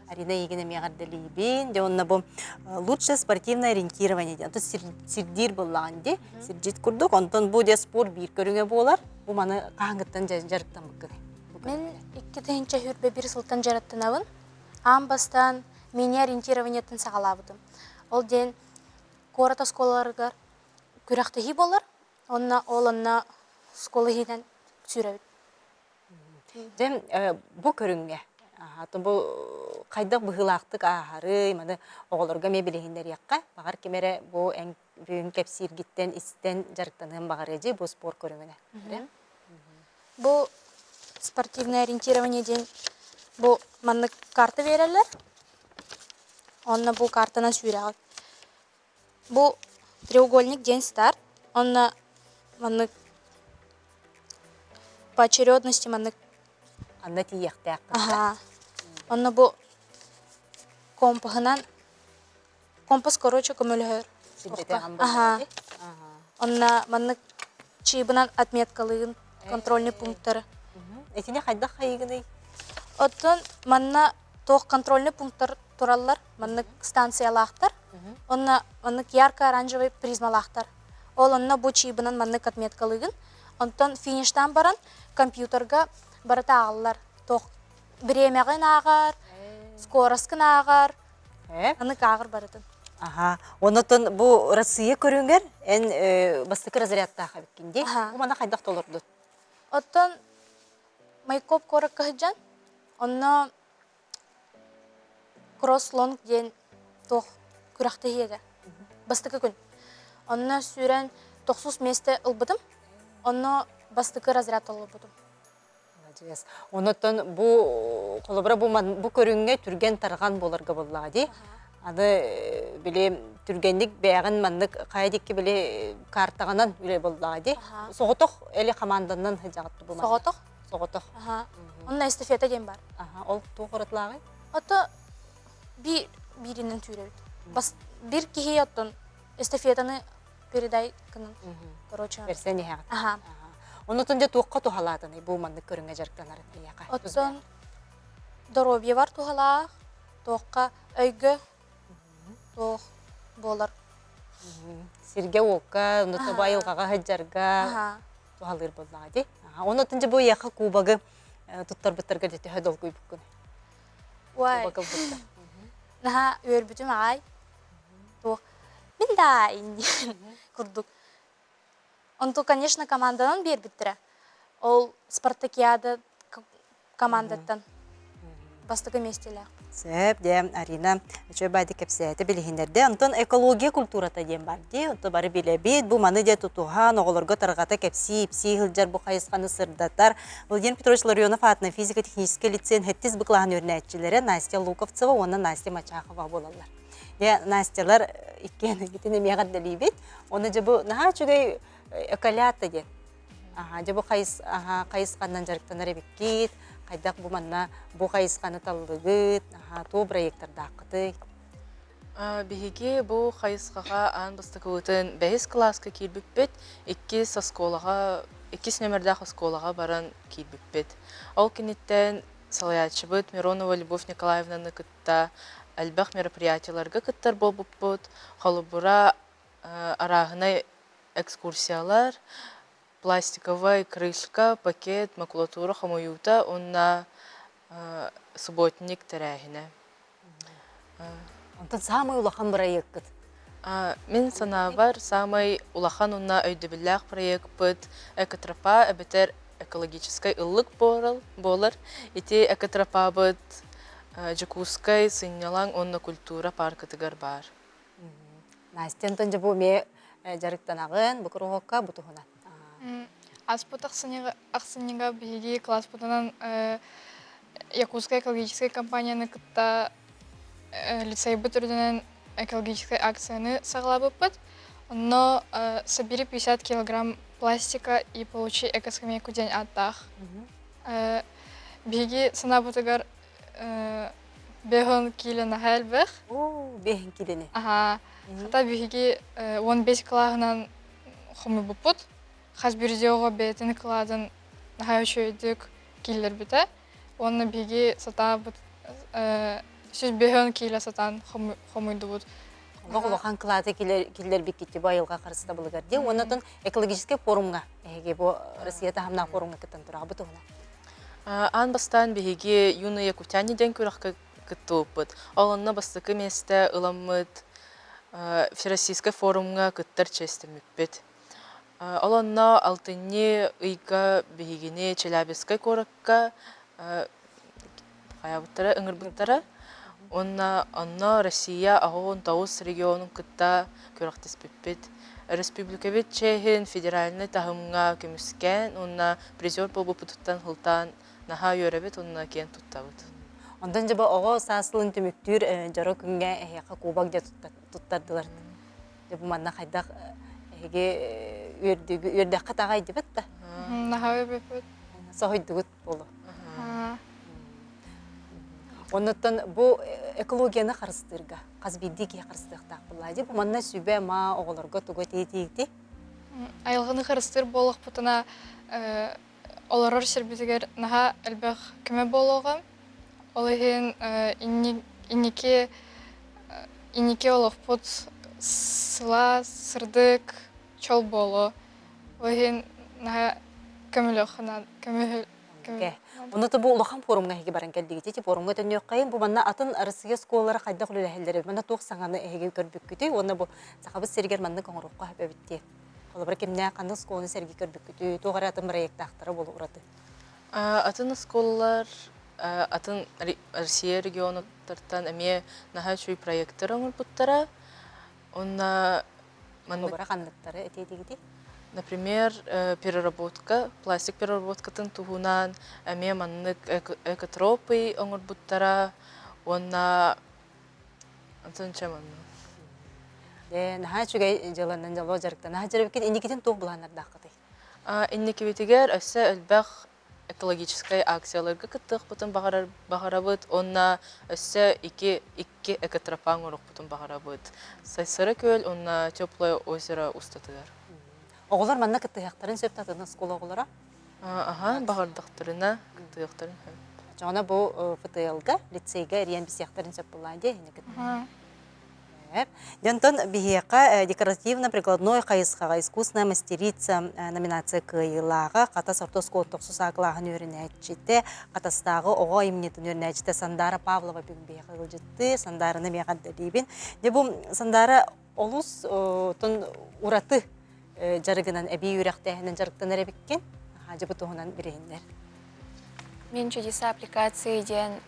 Speaker 1: Арина эйигин эмиэ эҕэрдэлиибин. Дьэ уонна бу лучшее спортивное ориентирование диэн. Онтон сирдиир буоллаҕын дии. Сирдьит курдук. Онтон бу диэ спорт биир көрүҥэ буолар. Бу маны хаһааҥҥыттан дьарыктаммыккыный?
Speaker 10: Мин 2021 сылтан дьарыктанабын. Аан бастаан мини-ориентированиеттан саҕалаабытым. Ол диэн куорат оскуолаларыгар күрэхтэһии буолар. Онно ол онно оскуола иһинэн сүүрэбит.
Speaker 1: Дьэ, бу көрүҥҥэ бу хайдах быһыылаахтык ааһарый, маны оҕолорго эмиэ билиһиннэриэххэ. Баҕар ким эрэ бу эн бүгүн кэпсииргиттэн истэн дьарыктаныан баҕарыа дии бу спорт көрүҥүнэ.
Speaker 10: Бу спортивное ориентирование диэн бу маннык карта биэрэллэр. Онно бу картанан сүүрэҕит. Бу треугольник диэн старт, онно маннык по очередности маннык
Speaker 1: Анна тиийиэхтээх.
Speaker 10: Аһаа. Онно бу компаһынан компас короче көмөлөһөр. Аһаа. Онно маннык чыыбынан отметкалыгын контрольный пункттары.
Speaker 1: Итини хайдах хайыгыный?
Speaker 10: Оттон манна туох контрольный пункттар тураллар, маннык станциялаахтар, онно маннык ярко-оранжевый призмалаахтар. Ол онно бу чиибынан маннык отметкалыыгын. Онтон фиништаан баран компьютерга барыта ааҕаллар. Туох бириэмэҕин ааҕар, скоростькын ааҕар, маннык ааҕар барытын.
Speaker 1: Аха. Онотон бу Россия көрүҥэр эн бастакы разрядтаах эбиккин дии. Бу мана хайдах толордут?
Speaker 10: Оттон Майкоп куоракка сылдьан, онно Кросс-лонг диэн туох күрэхтэһиигэ бастакы күн. Онно сүүрэн тохсус миэстэ ылбытым. Онно бастакы разряд толорбутум.
Speaker 1: Маладьыас. Онотон бу холобура бу бу көрүҥҥэ түргэн тарҕан буоларга буоллаҕа дии. Аны били түргэнник бэйэҕин маннык хайа дикки били картаҕынан үлэ буоллаҕа дии. Соҕотох или хамаанданан сылдьаҕыт бу манна?
Speaker 10: Соҕотох.
Speaker 1: Соҕотох.
Speaker 10: Аха. Онно эстафета диэн бар.
Speaker 1: Аха, ол туох уратылааҕый?
Speaker 10: Ото биир бииринэн түүрэбит. Бас бир киһи оттон эстафетаны передай гынан. Короче.
Speaker 1: Берсен иһэҕит.
Speaker 10: Аха.
Speaker 1: Онотон дьэ туохха туһалаатыный бу маннык көрүҥҥэ дьарыктанарын эйиэхэ?
Speaker 10: Оттон доруобуйабар туһалаах, туохха өйгө туох буолар.
Speaker 1: Сиргэ-уокка, онно бу айылҕаҕа сылдьарга туһалыыр буоллаҕа дии. Онон дьэ бу эйиэхэ кубогы туттарбыттарга дьэ төһө долгуйбуккун?
Speaker 10: Уай.
Speaker 1: Кубок ылбыкка.
Speaker 10: Наһаа үөрбүтүм аҕай. Туох мин да инниэн курдук. Онту, конечно, команданан биэрбиттэрэ. Ол спартакиада командаттан бастакы миэстэлээх.
Speaker 1: Сөп, дьэ, Арина, үчүгэй баайдык кэпсээтэ, билиһиннэрдэ. Онтон экология культурата диэн бар дии, онто бары билэбит. Бу маны дьэ тутуһан, оҕолорго тарҕата кэпсии, ипсии сылдьар бу хайысханы сырдатар. Владимир Петрович Ларионов аатынан физико-техническэй лицейин сэттис Б кылааһын үөрэнээччилэрэ Настя Луковцева уонна Настя Мачахова буолаллар. Дьэ, Настялар иккиэн итин эмиэ эҕэрдэлиибит. Оны дьэ бу наһаа үчүгэй эколята диэн Аха, дьэ бу хайыс, аха, хайысханан дьарыктанар эбиккит, хайдах бу манна бу хайысханы таллыгыт, аха, туох бырайыактардааххытый?
Speaker 11: Биһиги бу хайысхаҕа аан бастакыбытын бэһис кылааска киирбиппит, иккис оскуолаҕа. иккис нүөмэрдээх оскуолаҕа баран киирбиппит. Ол кэнниттэн салайааччыбыт Миронова Любовь Николаевнаны кытта элбэх мероприятиеларга кыттар буолбуппут. Холобура, арааһынай экскурсиялар, пластиковай крышка, пакет, макулатура хомуйуута уонна субботник тэрээһинэ.
Speaker 1: Онтон саамай улахан бырайыаккыт?
Speaker 11: Мин санаабар, саамай улахан уонна өйдөбүллээх проекпыт экотропа эбэтэр экологическай ыллык буолар. Ити экотропабыт Дьокуускай сынньалаҥ уонна культура пааркатыгар баар.
Speaker 1: Настя, онтон дьэ бу эмиэ дьарыктанаҕын, бу куруһуокка бу туһунан.
Speaker 12: Аспыт ахсынньыга биһиги класспытынан Якутская экологическая компанияны кытта лицейбыт үрдүнэн экологическай акцияны саҕалаабыппыт. Онно «Собери 50 килограмм пластика и получи экоскамейку» диэн ааттаах. Биһиги санаабытыгар бэһон киилэ наһаа элбэх.
Speaker 1: Оо, бэһин киилэни.
Speaker 12: Аха. Хата биһиги 15 кылааһынан хомуйбуппут. Хас биирдии оҕо бэйэтин кылаадын наһаа үчүгэйдик киллэрбитэ. Уонна биһиги сатаабыт 150 киилэ сатаан хомуйдубут.
Speaker 1: Олох улахан кылааты киллэрбиккит бу айылҕа харыстабылыгар дии. Уонна оттон экологическай форумҥа эһиги бу Россия таһымнаах форумҥа кыттан тураҕа бу туһунан.
Speaker 11: Аан бастаан биһиги Юные якутяне диэн күрэххэ кыттыбыппыт. Ол онно бастакы миэстэ ыламмыт Всероссийскай форумҥа кыттар чиэстэммиппит. Ол онно алтынньы ыйга биһигини Челябинскай куоракка хайаабыттара, ыҥырбыттара. Уонна онно Россия 89 регионун кытта күрэхтэспиппит. Өрөспүүбүлүкэбит чиэһин федеральнай таһымҥа көмүскээн уонна призер буолбуппутуттан сылтаан наһаа үөрэбит уонна киэн туттабыт.
Speaker 1: Онтон дьэ бу оҕо саас сылын түмүктүүр дьоро күҥҥэ эһиэхэ кубок дьэ туттардылар. Дьэ бу манна хайдах эһиги үөрдэххит аҕай дибит да?
Speaker 12: Наһаа үөрбүппүт.
Speaker 1: Соһуйдугут буолуо. Оннуттан бу экологияны харыстыырга хас биирдии киһи харыстыахтаах буоллаа дии. Бу манна сүбэ-ама оҕолорго тугу этиитиити?
Speaker 12: Айылҕаны харыстыыр буоллахпытына олорор сирбитигэр наһаа элбэх көмө буолуоҕа. Ол иһин инники инники олохпут сылаас, сырдык, чол буолуо. Ол иһин наһаа көмөлүөххэ көмө
Speaker 1: Ону бу улахан форумҥа эһиги баран кэллигит. Ити форумҥа төннүөххэйин бу манна атын Россия оскуолалара хайдах үлэлэһэллэрэ манна туох саҥаны эһиги көрбүккүтүй уонна бу Сахабыт сиригэр маннык оҥоруохха сөп эбит дии. Холобура кимнээх ханнык оскуоланы сэргии көрбүккүтүй, туох эрэ атын бырайыактаахтара буолуо ураты.
Speaker 11: Атын оскуолалар атын Россия регионуттартан эмиэ наһаа үчүгэй проекттар оҥорбуттара. Онно
Speaker 1: маннык ханныктары этиэтигитий?
Speaker 11: Например, переработка, пластик переработкатын туһунан эмиэ маннык экотропы оҥорбуттара уонна онтон чэ манна.
Speaker 1: Ээ, наһаа үчүгэй дьыаланан дьолуо дьарыктана сылдьар Инникитин туох былааннардааххытый?
Speaker 11: Инникибитигэр өссө элбэх экологическай акцияларга кыттыахпытын баҕарабыт уонна өссө икки икки экотропа оҥоруохпутун баҕарабыт. Сайсары күөл уонна Теплое озеро устатыгар.
Speaker 1: Оҕолор манна кыттыһыахтарын сөп атын оскуола оҕолоро?
Speaker 11: Аха, баҕардахтарына кыттыахтарын сөп.
Speaker 1: Оччоҕуна бу ФТЛ-га, лицейгэ эрийэн билсиэхтэрин сөп буоллаа дии кытта. Дьонтон биһиэхэ декоративно-прикладной хайысхаҕа искусственная мастерица номинация кыайыылааҕа Хатас орто оскуолатын тохсус А кылааһын үөрэнээччитэ, Хатастааҕы оҕо айымньытын үөрэнээччитэ Сандара Павлова бүгүн биһиэхэ ыалдьыттыы. Сандараны миэхэ эрдэлиибин. Дьэ бу Сандара олус тон ураты дьарыгынан эбии үөрэхтээһинэн дьарыктанар эбиккин. Дьэ бу туһунан билиһиннэр.
Speaker 13: Мин чудеса аппликации диэн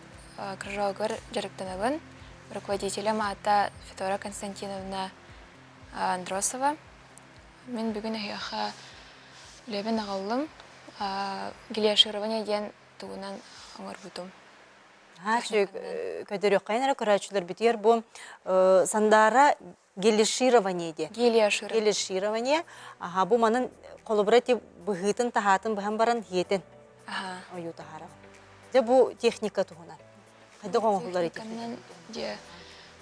Speaker 13: кружогар дьарыктанабын. Руководителем аата Федора Константиновна Андросова. Мин бүгүн эһиэхэ үлэбин аҕаллым. Гелиоширование диэн тугунан оҥорбутум.
Speaker 1: Көдөрүөххэйин эрэ көрөөччүлэрбитигэр бу Сандаара гелиширование диэн.
Speaker 13: Гелиоширование.
Speaker 1: Гелиширование. Аха, бу манын холобура ти быһыытын таһаатын быһан баран хиэтин.
Speaker 13: Аха.
Speaker 1: Ойуу таһаарар. Дьэ бу техника туһунан. Хайдах оҥоһуллар
Speaker 13: Техниканан дьэ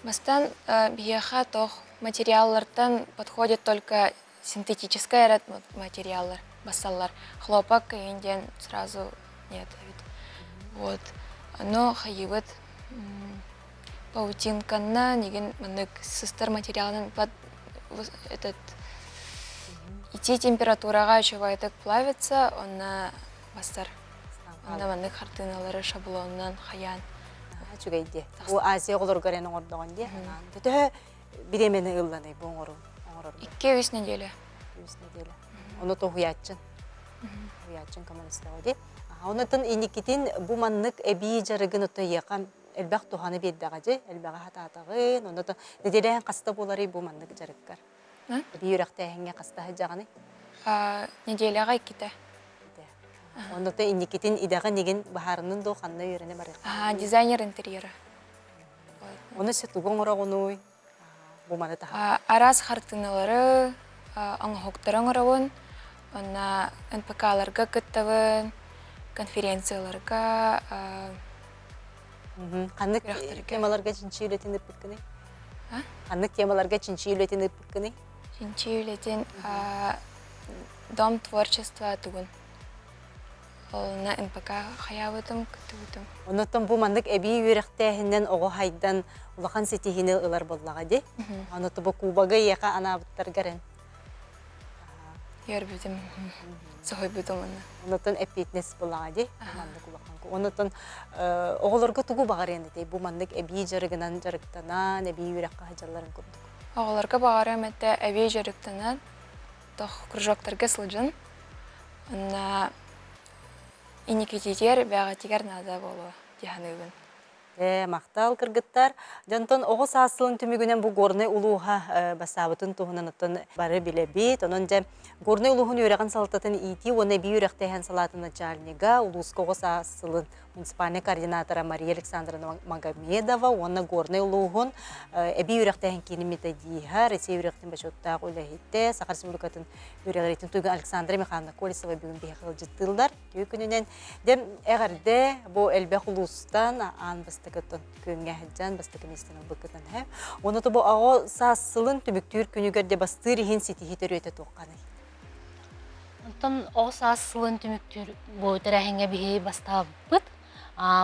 Speaker 13: бастаан биһиэхэ тох материаллартан подходит только синтетическай эрэ материаллар. бассаллар. Хлопок эҥин диэн сразу нет эбит. Вот. Ону хайыыбыт паутинканнан игин маннык сыстар материалынан под этот итии температураҕа үчүгэйдик плавится, онно бастар. Онно маннык хартыыналары шаблонунан хайаан.
Speaker 1: Үчүгэй дии. Бу Азия оҕолоругар эн оҥордоҕун дии. Төһө бириэмэни ылланый бу оҥоруу оҥорорго?
Speaker 13: 2-3 неделя.
Speaker 1: 2-3 неделя. Ону тоһуйааччын. Тоһуйааччын коммунистаҕа дии. Онотон инникитин бу маннык эбии дьарыгын ото эйиэхэ элбэх туһаны биэрдэҕэ дии, элбэҕи хатаатаҕын, онно нэдиэлэһэн хаста буоларый бу маннык дьарыккар? Эбии үөрэхтээһиҥҥэ хаста сылдьаҕыный?
Speaker 13: Неделяҕа иккитэ.
Speaker 1: Онно инникитин идэҕин игин баһаарынын дуу ханна үөрэнэ барыаххын?
Speaker 13: Дизайнер интерьера.
Speaker 1: Ону се тугу оҥороҕунуй? Бу маны таһа.
Speaker 13: Араас хартыыналары, оҥоһуктары оҥоробун. Онно НПК-ларга кыттабын, конференцияларга.
Speaker 1: Ханнык темаларга чинчии үлэтин ыыппыккыный? Ханнык темаларга чинчии үлэтин ыыппыккыный?
Speaker 13: Чинчии үлэтин Дом творчества тугун Олуна НПК хайаабытым, кыттыбытым.
Speaker 1: Оннуттан бу маннык эбии үөрэхтээһиннэн оҕо хайдан улахан ситиһиини ылар буоллаҕа дии. Оннуттан бу кубогы эйиэхэ анаабыттаргар эн
Speaker 13: Үөрбүтүм, соһуйбутум уонна.
Speaker 1: Оннуттан эппиэтинэс буоллаҕа дии. Маннык улахан. Оннуттан оҕолорго тугу баҕарыан этэй бу маннык эбии дьарыгынан дьарыктанан, эбии үөрэххэ сылдьалларын курдук.
Speaker 13: Оҕолорго баҕарыам этэ эбии дьарыктанан, тох кружоктарга сылдьан, онно инникитигэр бэҕэтигэр наада буолуо дии саныыбын.
Speaker 1: Ээ, махтал кыргыттар. Дьонтон оҕо саас сылын түмүгүнэн бу Горнай улууһа бассаабытын туһунан оттон бары билэбит. Онон дьэ Горнай улууһун үөрэҕин салалтатын иитии уонна эбии үөрэхтээһин салаатын начальнига, улууска оҕо саас сылын муниципальнай координатора Мария Александровна Магомедова уонна Горнай улууһун эбии үөрэхтээһин киинин методиһа, Россия үөрэхтин бочуоттаах үлэһитэ, Саха Республикатын үөрэҕириитин туйгун Александра Михайловна Колесова бүгүн биһиэхэ ыалдьыттыыллар. Үтүө күнүнэн дьэ эҕэрдэ бу элбэх улуустан аан бастакыттан күҥҥэ сылдьан бастакы миэстэни ылбыккытын һэ. Уонна бу оҕо саас сылын түмүктүүр күнүгэр де бастыыр иһин ситиһии төрүөтэ туохханый?
Speaker 14: Онтон оҕо саас сылын түмүктүүр бу тэрээһиҥҥэ биһиги бастаабыппыт.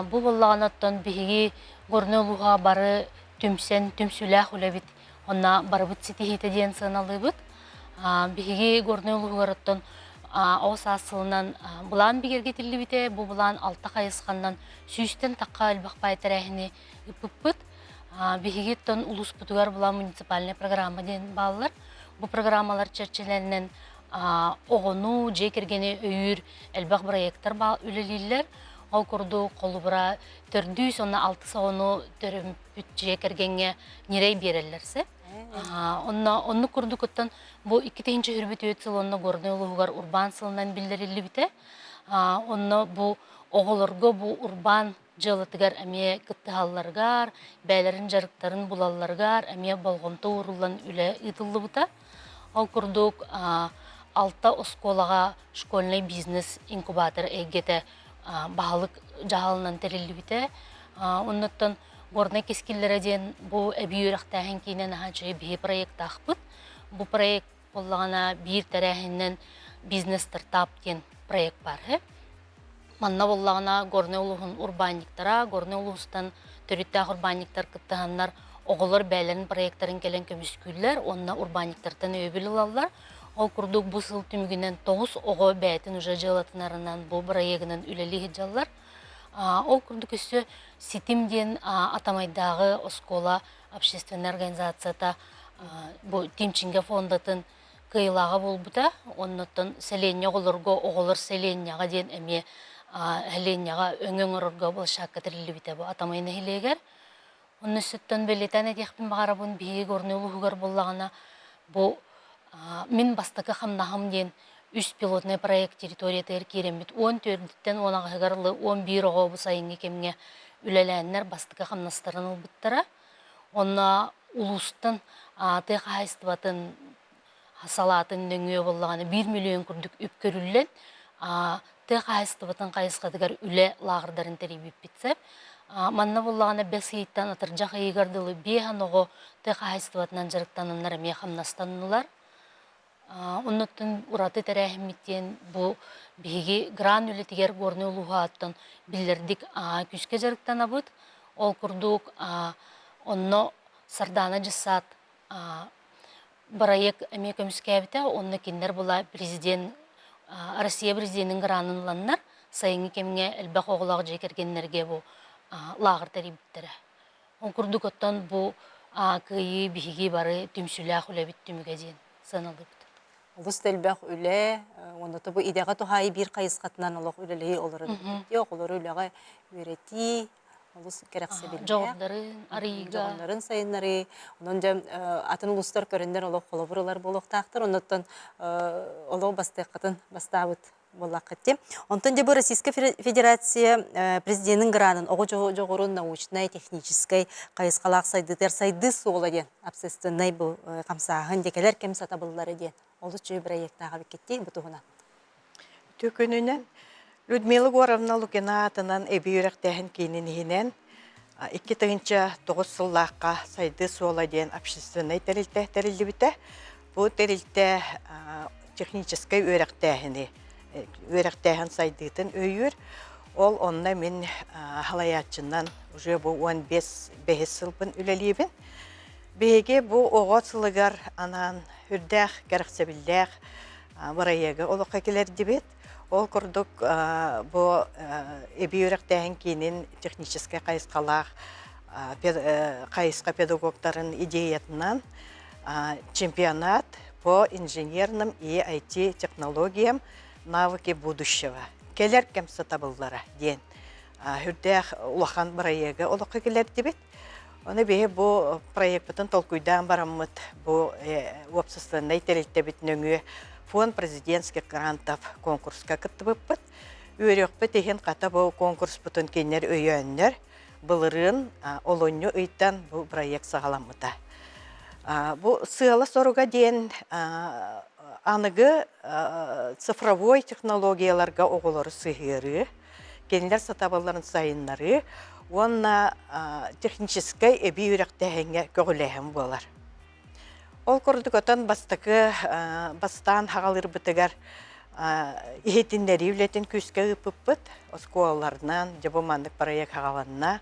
Speaker 14: Бу буоллаҕына оттон биһиги Горнай улууһа бары түмсэн түмсүүлээх үлэбит онно барыбыт ситиһиитэ диэн сыаналыыбыт. Биһиги Горнай улууһугар оттон оҕо саас сылынан былаан бигэргэтиллибитэ. Бу былаан алта хайысханнан сүүстэн тахха элбэх баай тэрээһини ыппыппыт. Биһиги оттон улууспутугар былаан муниципальная программа диэн бааллар. Бу программалар чэрчилэринэн оҕону, дьиэ кэргэни өйүүр элбэх проектар үлэлииллэр. Ол курдук, холобура, төрдүс уонна алтыс оҕону төрөппүт дьиэ кэргэҥҥэ ньирэй биэрэллэр сөп. Онно оннук курдукуттан бу 2024 сыл онно Горнай улууһугар урбаан сылынан биллэриллибитэ. Онно бу оҕолорго бу урбаан дьыалатыгар эмиэ кыттыһалларыгар, бэйэлэрин дьарыктарын булалларыгар эмиэ болҕомто ууруллан үлэ ыытыллыбыта. Ол курдук алта оскуолаҕа школьный бизнес инкубатор эйгэтэ баһылык дьаһалынан тэриллибитэ. Оннуттан Горнай кэскиллэрэ диэн бу эбии үөрэхтээһин киинэ наһаа үчүгэй биһи проектаахпыт. Бу проект буоллаҕына биир тэрээһининэн бизнес-стартап диэн проект баар. Манна буоллаҕына Горнай улууһун урбаанньыктара, Горнай улуустан төрүттээх урбаанньыктар кыттыһаннар оҕолор бэйэлэрин проектарын кэлэн көмүскүүллэр уонна урбаанньыктартан өйөбүл ылаллар. Ол курдук бу сыл түмүгүнэн 9 оҕо бэйэтин уже дьыалатынарынан бу бырайыагынан үлэлии сылдьаллар. Ол курдук өссө Ситим диэн Атамайдааҕы оскуола общественнай организацията бу Тимчингэ фондатын кыайыылааҕа буолбута. Оннуттан сэлиэнньэ оҕолорго оҕолор сэлиэнньэҕэ диэн эмиэ сэлиэнньэҕэ өҥө оҥорорго площадка тэриллибитэ бу Атамай нэһилиэгэр. Онно өссөттөн бэлиэтээн этиэхпин баҕарабын, биһиги Горнай улууһугар буоллаҕына бу мин бастакы хамнаһым диэн үс пилотнай проект территориятыгар киирэммит 14-тэн 18-ыгар ылы 11 оҕо бу сайыҥҥы кэмҥэ үлэлээннэр бастакы хамнастарын ылбыттара. Онно улуустан тыа хаһаайыстыбатын салаатын нөҥүө буоллаҕына 1 миллион курдук үп көрүллэн тыа хаһаайыстыбатын хайысхатыгар үлэ лааҕырдарын тэрийбиппит сөп. Манна буоллаҕына бэс ыйыттан атырдьах ыйыгар дылы биэһэн оҕо тыа хаһаайыстыбатынан дьарыктананнар эмиэ хамнастаннылар. Оннуттан ураты тэрээһиммит диэн бу биһиги грант үлэтигэр Горнай улууһааттан биллэрдик күүскэ дьарыктанабыт. Ол курдук онно Сардаана дьыссаат бырайыак эмиэ көмүскээбитэ уонна кинилэр була президент Россия президенин гранын ыланнар сайыҥҥы кэмҥэ элбэх оҕолоох дьиэ кэргэннэргэ бу лааҕыр тэрийбиттэрэ. Ол курдук оттон бу кыайыы биһиги бары түмсүүлээх үлэбит түмүгэ диэн сыаналыыбыт.
Speaker 1: Олус да элбэх үлэ, уонна бу идэҕэ туһаайыы биир хайысхатынан олох үлэлэһии олорор эбит. Оҕолору үлэҕэ үөрэтии, олус кэрэхсэбиллээх.
Speaker 14: Дьоҕурдарын арыйыыга.
Speaker 1: Дьоҕурдарын сайыннарыы. Онон дьэ атын улуустар көрөннөр олох холобур ылар буолуохтаахтар. Оннуттан олох бастыаххытын бастаабыт буоллаххыт дии. Онтон дьэ бу Российскай Федерация президенин гранын оҕо дьоҕурун научнай, техническэй хайысхалаах сайдыытыгар сайдыы суола диэн общественнай бу хамсааһын дьэ кэлэр кэм сатабыллара диэн олус үчүгэй проектаах эбиккит бу туһунан.
Speaker 15: Үтүө күнүнэн Людмила Егоровна Лукина аатынан эбии үөрэхтээһин киинин иһинэн 2009 сыллаахха Сайдыы суола диэн общественнай тэрилтэ тэриллибитэ. Бу тэрилтэ техническэй үөрэхтээһини, үөрэхтээһин сайдыытын өйүүр. Ол онно мин халайааччынан уже бу 15 бэһис сылбын үлэлиибин. Биһиги бу оҕо сылыгар анаан үрдээх кэрэхсэбиллээх бырайыагы олоххо киллэрдибит. Ол курдук бу эбии үөрэхтээһин киинин техническэй хайысхалаах хайысха педагогтарын идеятынан чемпионат по инженерным и IT-технологиям навыки будущего кэлэр кэм сатабыллара диэн үрдээх улахан бырайыагы олоххо киллэрдибит. Ону биһи бу проекпытын толкуйдаан бараммыт бу уопсастыбаннай тэрилтэбит нөҥүө фонд президентских грантов конкурска кыттыбыппыт. Үөрүөхпүт иһин хата бу конкурспутун кинилэр өйөөннөр былырыын олунньу ыйтан бу проект саҕаламмыта. Бу сыала-соруга диэн аныгы цифровой технологияларга оҕолору сыһыарыы, кинилэр сатабылларын сайыннарыы уонна техническэй эбии үөрэхтээһиҥҥэ көҕүлээһин буолар. Ол курдук отон бастакы бастаан хаҕалыырбытыгар иһитиннэрии үлэтин күүскэ ыыппыппыт оскуолаларынан дьэ бу маннык проект хаҕаланна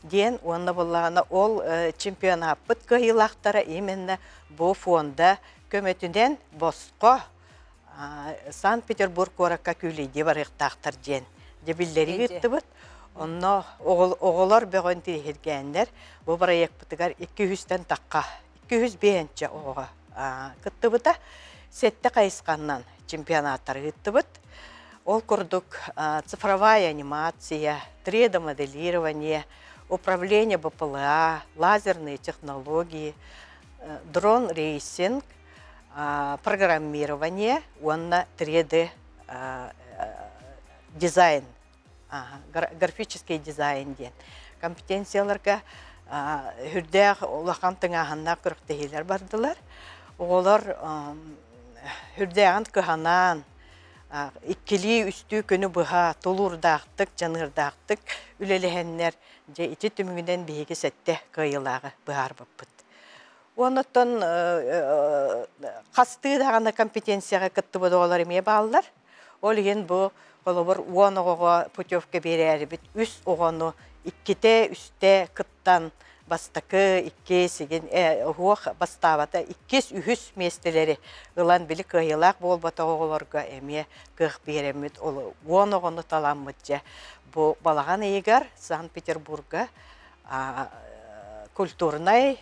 Speaker 15: диэн уонна буоллаҕына ол чемпионаппыт кыайыылаахтара именно бу фонда көмөтүнэн босхо Санкт-Петербург куоракка күүлэйдии барыахтаахтар диэн дьэ биллэрии ыыттыбыт. Онно оҕолор бөҕөн тириһиргээннэр бу бырайыакпытыгар 200-тэн тахха 205 оҕоҕо кыттыбыта. Сэттэ хайысханнан чемпионаттары ыыттыбыт. Ол курдук цифровая анимация, 3D-моделирование, управление БПЛА, лазерные технологии, дрон-рейсинг, программирование уонна 3D дизайн, графический дизайн диэн компетенцияларга үрдээх улахан тыҥааһыннаах күрэхтэһиилэр бардылар. Оҕолор үрдээҕин кыһанаан, иккилии үстүү күнү быһа тулуурдаахтык, дьаныардаахтык үлэлэһэннэр, дьэ ити түмүгүнэн биһиги сэттэ кыайыылааҕы быһаарбыппыт. Оннуттан хастыы даҕаны компетенцияҕа кыттыбыт оҕолор эмиэ бааллар. Ол иһин бу холобур уон оҕоҕо путевка биэрээрибит үс оҕону иккитэ үстэ кыттан бастакы икки сигин уһуох бастаабата иккис үһүс миэстэлэри ылан били кыайыылаах буолбатах оҕолорго эмиэ кыах биэрэммит ол уон оҕону таламмыт дьэ бу балаҕан ыйыгар Санкт-Петербурга культурнай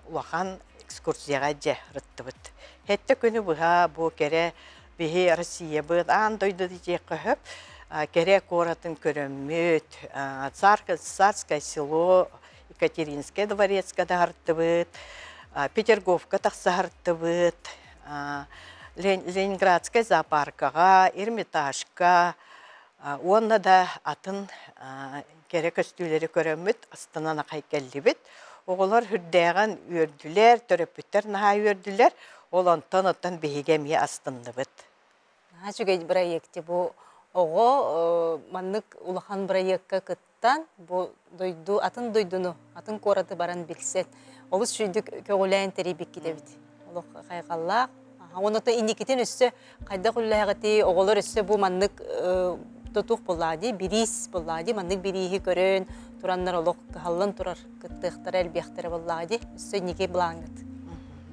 Speaker 15: улахан экскурсияҕа дьэ ырыттыбыт. Хэттэ күнү быһа бу кэрэ биһи Россиябыт аан дойду диэххэ сөп кэрэ куоратын көрөммүт, Царское село, Екатеринское дворецка таһартыбыт, Петерговка тахсаһартыбыт, Ленинградскай зоопаркаҕа, Эрмитажка уонна да атын кэрэ көстүүлэри көрөммүт астынан аҕай кэллибит. Оҕолор сүрдээҕин үөрдүлэр, төрөппүттэр наһаа үөрдүлэр. Ол онтон оттон биһиги эмиэ астынныбыт.
Speaker 1: Наһаа үчүгэй бырайыак бу оҕо маннык улахан бырайыакка кыттан бу дойду атын дойдуну атын куораты баран билсет олус үчүгүйдүк көҕүлээн тэрийбиккит эбит олох хайҕаллаах. Оното инникитин өссө хайдах үллэһэҕитий, оҕолор өссө бу маннык тутух буоллаа дии, бириис буоллаа дии, маннык бирииһи көрөн тураннар олох кыһаллан турар кыттыахтара, элбиэхтэрэ буоллаа дии. Өссө инники былааҥҥыт.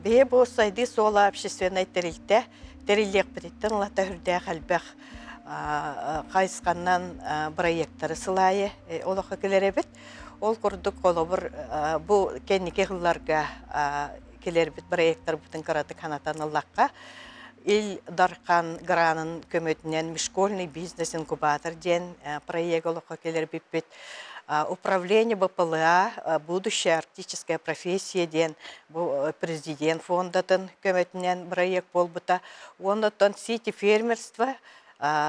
Speaker 15: Биһи бу сайдыы суола общественнай тэрилтэ тэриллиэхпититтэн ылата үрдээх элбэх хайысханнан проекттары сылаайы олоххо кэлэрэбит. Ол курдук холобур бу кэнники сылларга кэлэрбит проекттарбытын кыратык ханатан ыллахха Ил Дархан гранын көмөтүнэн Межшкольный бизнес-инкубатор диэн проект олоххо кэлэрбиппит. Управление БПЛА «Будущая арктическая профессия» диэн бу президент фондатын көмөтүнэн проект буолбута. Уонна сити фермерство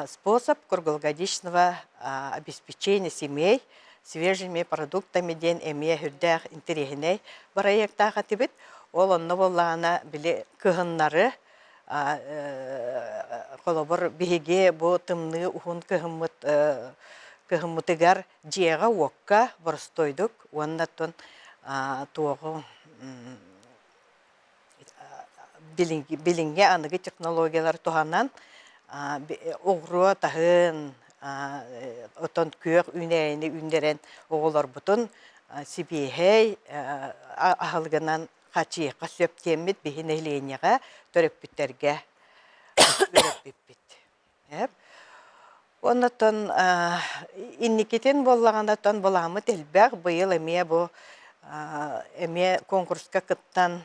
Speaker 15: способ круглогодичного обеспечения семей свежими продуктами диэн эмиэ сүрдээх интэриэһинэй бырайыактаах этибит. Ол онно буоллаҕына били кыһыннары холобур биһиги бу тымныы уһун кыһыммыт кыһыммытыгар дьиэҕэ-уокка боростуойдук уонна оттон туоҕу билиҥҥи аныгы технологиялары туһанан оҕуруо таһын отон күөх үүнээйини үүннэрэн оҕолорбутун сибиэһэй аһылыгынан хааччыйыахха сөп диэммит биһи нэһилиэнньэҕэ төрөппүттэргэ үөрэппиппит. Оннотон инникитин буоллаҕына оттон былааммыт элбэх. Быйыл эмиэ бу эмиэ конкурска кыттан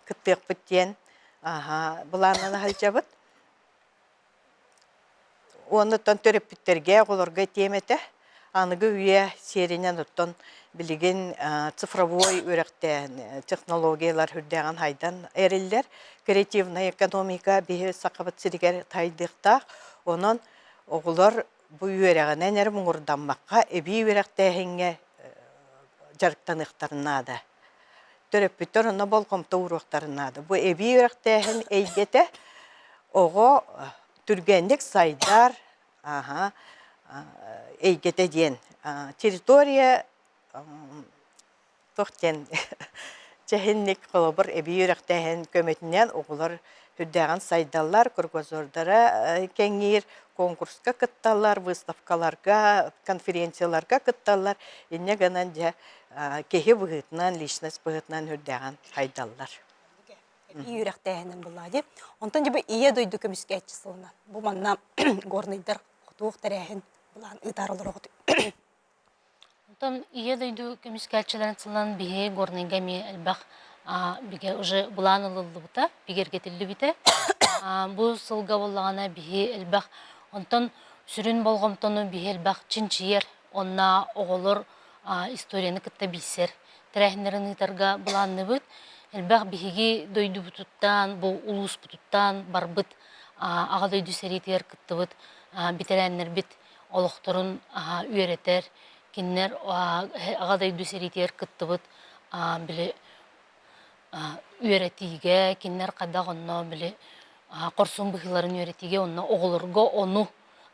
Speaker 15: кыттыахпыт диэн былааннана сылдьабыт. Уонна төрөппүттэргэ, оҕолорго этиэм этэ. Аныгы үйэ сиэринэн оттон билигин цифровой үөрэхтээн технологиялар үрдээҕин хайдан эриллэр. Креативная экономика биһи Сахабыт сиригэр тайдыахтаах. Онон оҕолор бу үөрэҕинэн эрэ муҥурдаммакка эбии үөрэхтээһиҥҥэ дьарыктаныахтарын наада. Төрөппүттэр онно болҕомто ууруохтарын наада. Бу эбии үөрэхтээһин эйгэтэ оҕо түргэнник сайдар, Аха эйгэтэ диэн территория туох диэн чэһинник холобур эбии үөрэхтээһин көмөтүнэн оҕолор үрдээҕин сайдаллар, кругозордара кэҥиир, конкурска кытталлар, выставкаларга, конференцияларга кытталлар. Инньэ гынан дьэ киһи быһыытынан, личность быһыытынан үрдээҕин сайдаллар.
Speaker 1: Эбии үөрэхтээһинэн буоллаҕа дии. Онтон дьэ бу Ийэ дойду көмүскээччи сылынан бу манна горнайдар хотуох тэрээһин былаан ыытаар олороҕут.
Speaker 14: Онтон Ийэ дойду көмүскээччилэрин сылынан биһиги Горнайга эмиэ элбэх бигэ уже былаан ылыллыбыта, бигэргэтиллибитэ. Бу сылга буоллаҕына биһи элбэх онтон сүрүн болҕомтону биһи элбэх чинчийэр, онно оҕолор историяны кытта билсэр тэрээһиннэрин ыытарга былаанныбыт. Элбэх биһиги дойдубутуттан, бу улууспутуттан барбыт Аҕа дойду сэриитигэр кыттыбыт бэтэрээннэрбит олохторун үөрэтэр, кинилэр Аҕа дойду сэриитигэр кыттыбыт били үөрэтиигэ, кинилэр хайдах онно били хорсун быһыыларын үөрэтиигэ, онно оҕолорго ону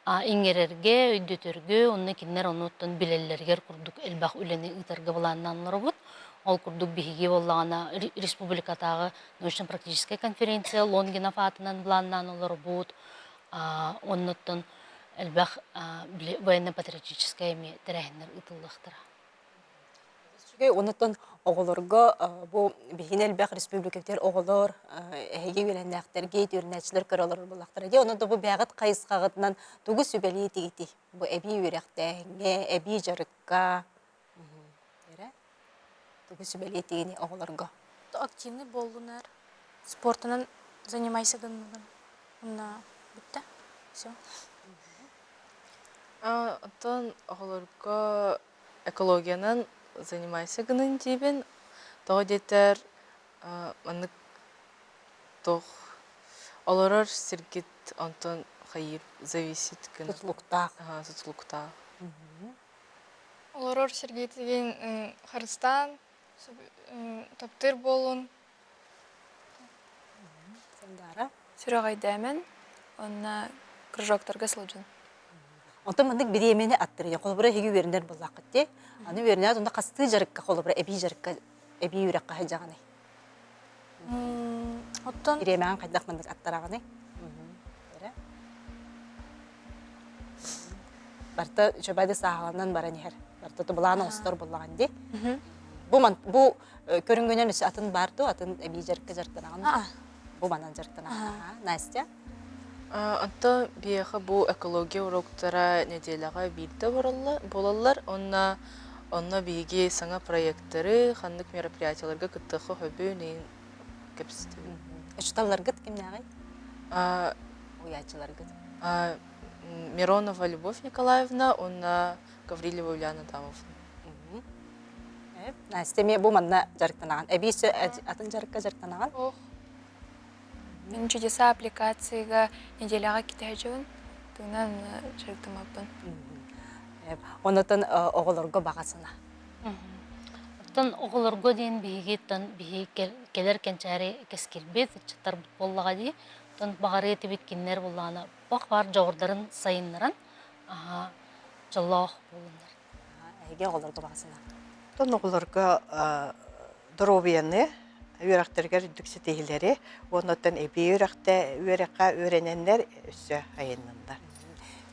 Speaker 14: иҥэрэргэ, өйдөтөргө уонна кинилэр онуттан билэллэригэр курдук элбэх үлэни ыытарга былааннаан олоробут. Ол курдук биһиги буоллаҕына республикатааҕы научно-практическай конференция Лонгинов аатынан былааннаан олоробут. Оннуттан элбэх военно-патриотическай эмиэ тэрээһиннэр ыытыллыахтара.
Speaker 1: Үчүгэй, онуттан оҕолорго бу биһиги элбэх республикатыгар оҕолор эһиги үөрэннээхтэргит, үөрэнээччилэр көрө олорор буоллахтара дии. Онон да бу бэйэҕит хайысхаҕытынан тугу сүбэлии этигитий? Бу эбии үөрэхтээһиҥҥэ, эбии дьарыкка эрэ тугу сүбэлии этигиний оҕолорго?
Speaker 10: Активный буоллунар, спортунан занимайся гынныбын. Онно бүтте. Все.
Speaker 11: Оттон оҕолорго экологиянан занимайся гынын диибин. Тоҕо диэтэр маннык туох олорор сиргит онтон хайыыр зависит гына.
Speaker 1: Тутулуктаах.
Speaker 11: Тутулуктаах.
Speaker 12: Олорор сиргитигин харыстаан, таптыыр буолун.
Speaker 1: Сандаара.
Speaker 13: Сүрэҕэйдээмэн уонна кружоктарга сылдьын.
Speaker 1: Онтон маннык бириэмэни аттарыйа. Холобура, эһиги үөрэнэр буоллаххыт дии. Аны үөрэнээт онно хастыы дьарыкка, холобура, эбии дьарыкка, эбии үөрэххэ сылдьаҕыный?
Speaker 10: Оттон
Speaker 1: Бириэмэҕин хайдах маннык аттараҕыный? Барыта үчүгэй да сааһыланан баран иһэр. Барыта былаан оҥостор буоллаҕын дии. Бу ман бу көрүҥүнэн өссө атын баар дуо? Атын эбии дьарыкка дьарыктанаҕын? Бу манан дьарыктанаҕын. Настя?
Speaker 11: Онто биһиэхэ бу экология уроктара нэдиэлэҕэ биирдэ буолаллар. Онно онно биһиги саҥа проекттары, ханнык мероприятиеларга кыттыахха сөбүн иһин кэпсэтибит.
Speaker 1: Учууталларгыт кимнээҕий? Уһуйааччыларгыт?
Speaker 11: Миронова Любовь Николаевна уонна Гаврильева Ульяна Адамовна.
Speaker 1: Настя эмиэ бу манна дьарыктанаҕын. Эбии атын дьарыкка дьарыктанаҕын?
Speaker 12: Ох. Мин чудеса аппликацияга неделяҕа китэһэдьэбин. Тыынан дьарыктамаппын.
Speaker 1: Онотон оҕолорго баҕа санаа.
Speaker 14: Оттон оҕолорго диэн биһигиттэн биһи кэлэр кэнчээри кэскилбит, ыччаттарбыт буоллаҕа дии. Оттон баҕарыа этибит кинилэр буоллаҕына бах баар дьоҕурдарын сайыннаран аһа дьоллоох буоллуннар.
Speaker 1: Эһиги оҕолорго баҕа санаа.
Speaker 15: Оттон оҕолорго доруобуйаны үөрэхтэригэр үрдүк ситиһиилэри уонна оттон эбии үөрэхтэ үөрэххэ үөрэнэннэр өссө айаннаннар.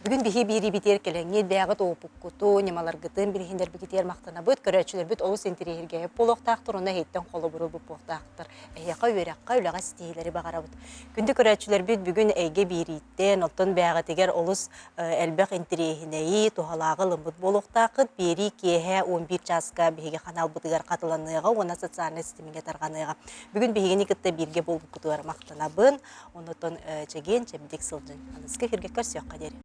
Speaker 1: Бүгүн биһи биириибитигэр кэлэҥҥит бэйэҕит уопуккуту, ньымаларгытын билиһиннэрбикитигэр махтанабыт. Көрөөччүлэрбит олус интэриэһиргээбит буолуохтаахтар уонна эһиттэн холобуру ылбыт буолуохтаахтар. Эһиэхэ үөрэххэ, үлэҕэ ситиһиилэри баҕарабыт. Күндү көрөөччүлэрбит бүгүн эйгэ биэрииттэн, оттон бэйэҕитигэр олус элбэх интэриэһинэйи, туһалааҕы ылыммыт буолуохтааххыт. Биэрии киэһэ 11 чааска биһиги ханаалбытыгар хатыланыаҕа уонна социальнай ситимҥэ тарҕаныаҕа. Бүгүн биһигини кытта бииргэ буолбуккутугар махтанабын. Онотон чэгиэн, чэбдик сылдьыҥ. Аныгыскы эфиргэ көрсүөххэ диэри.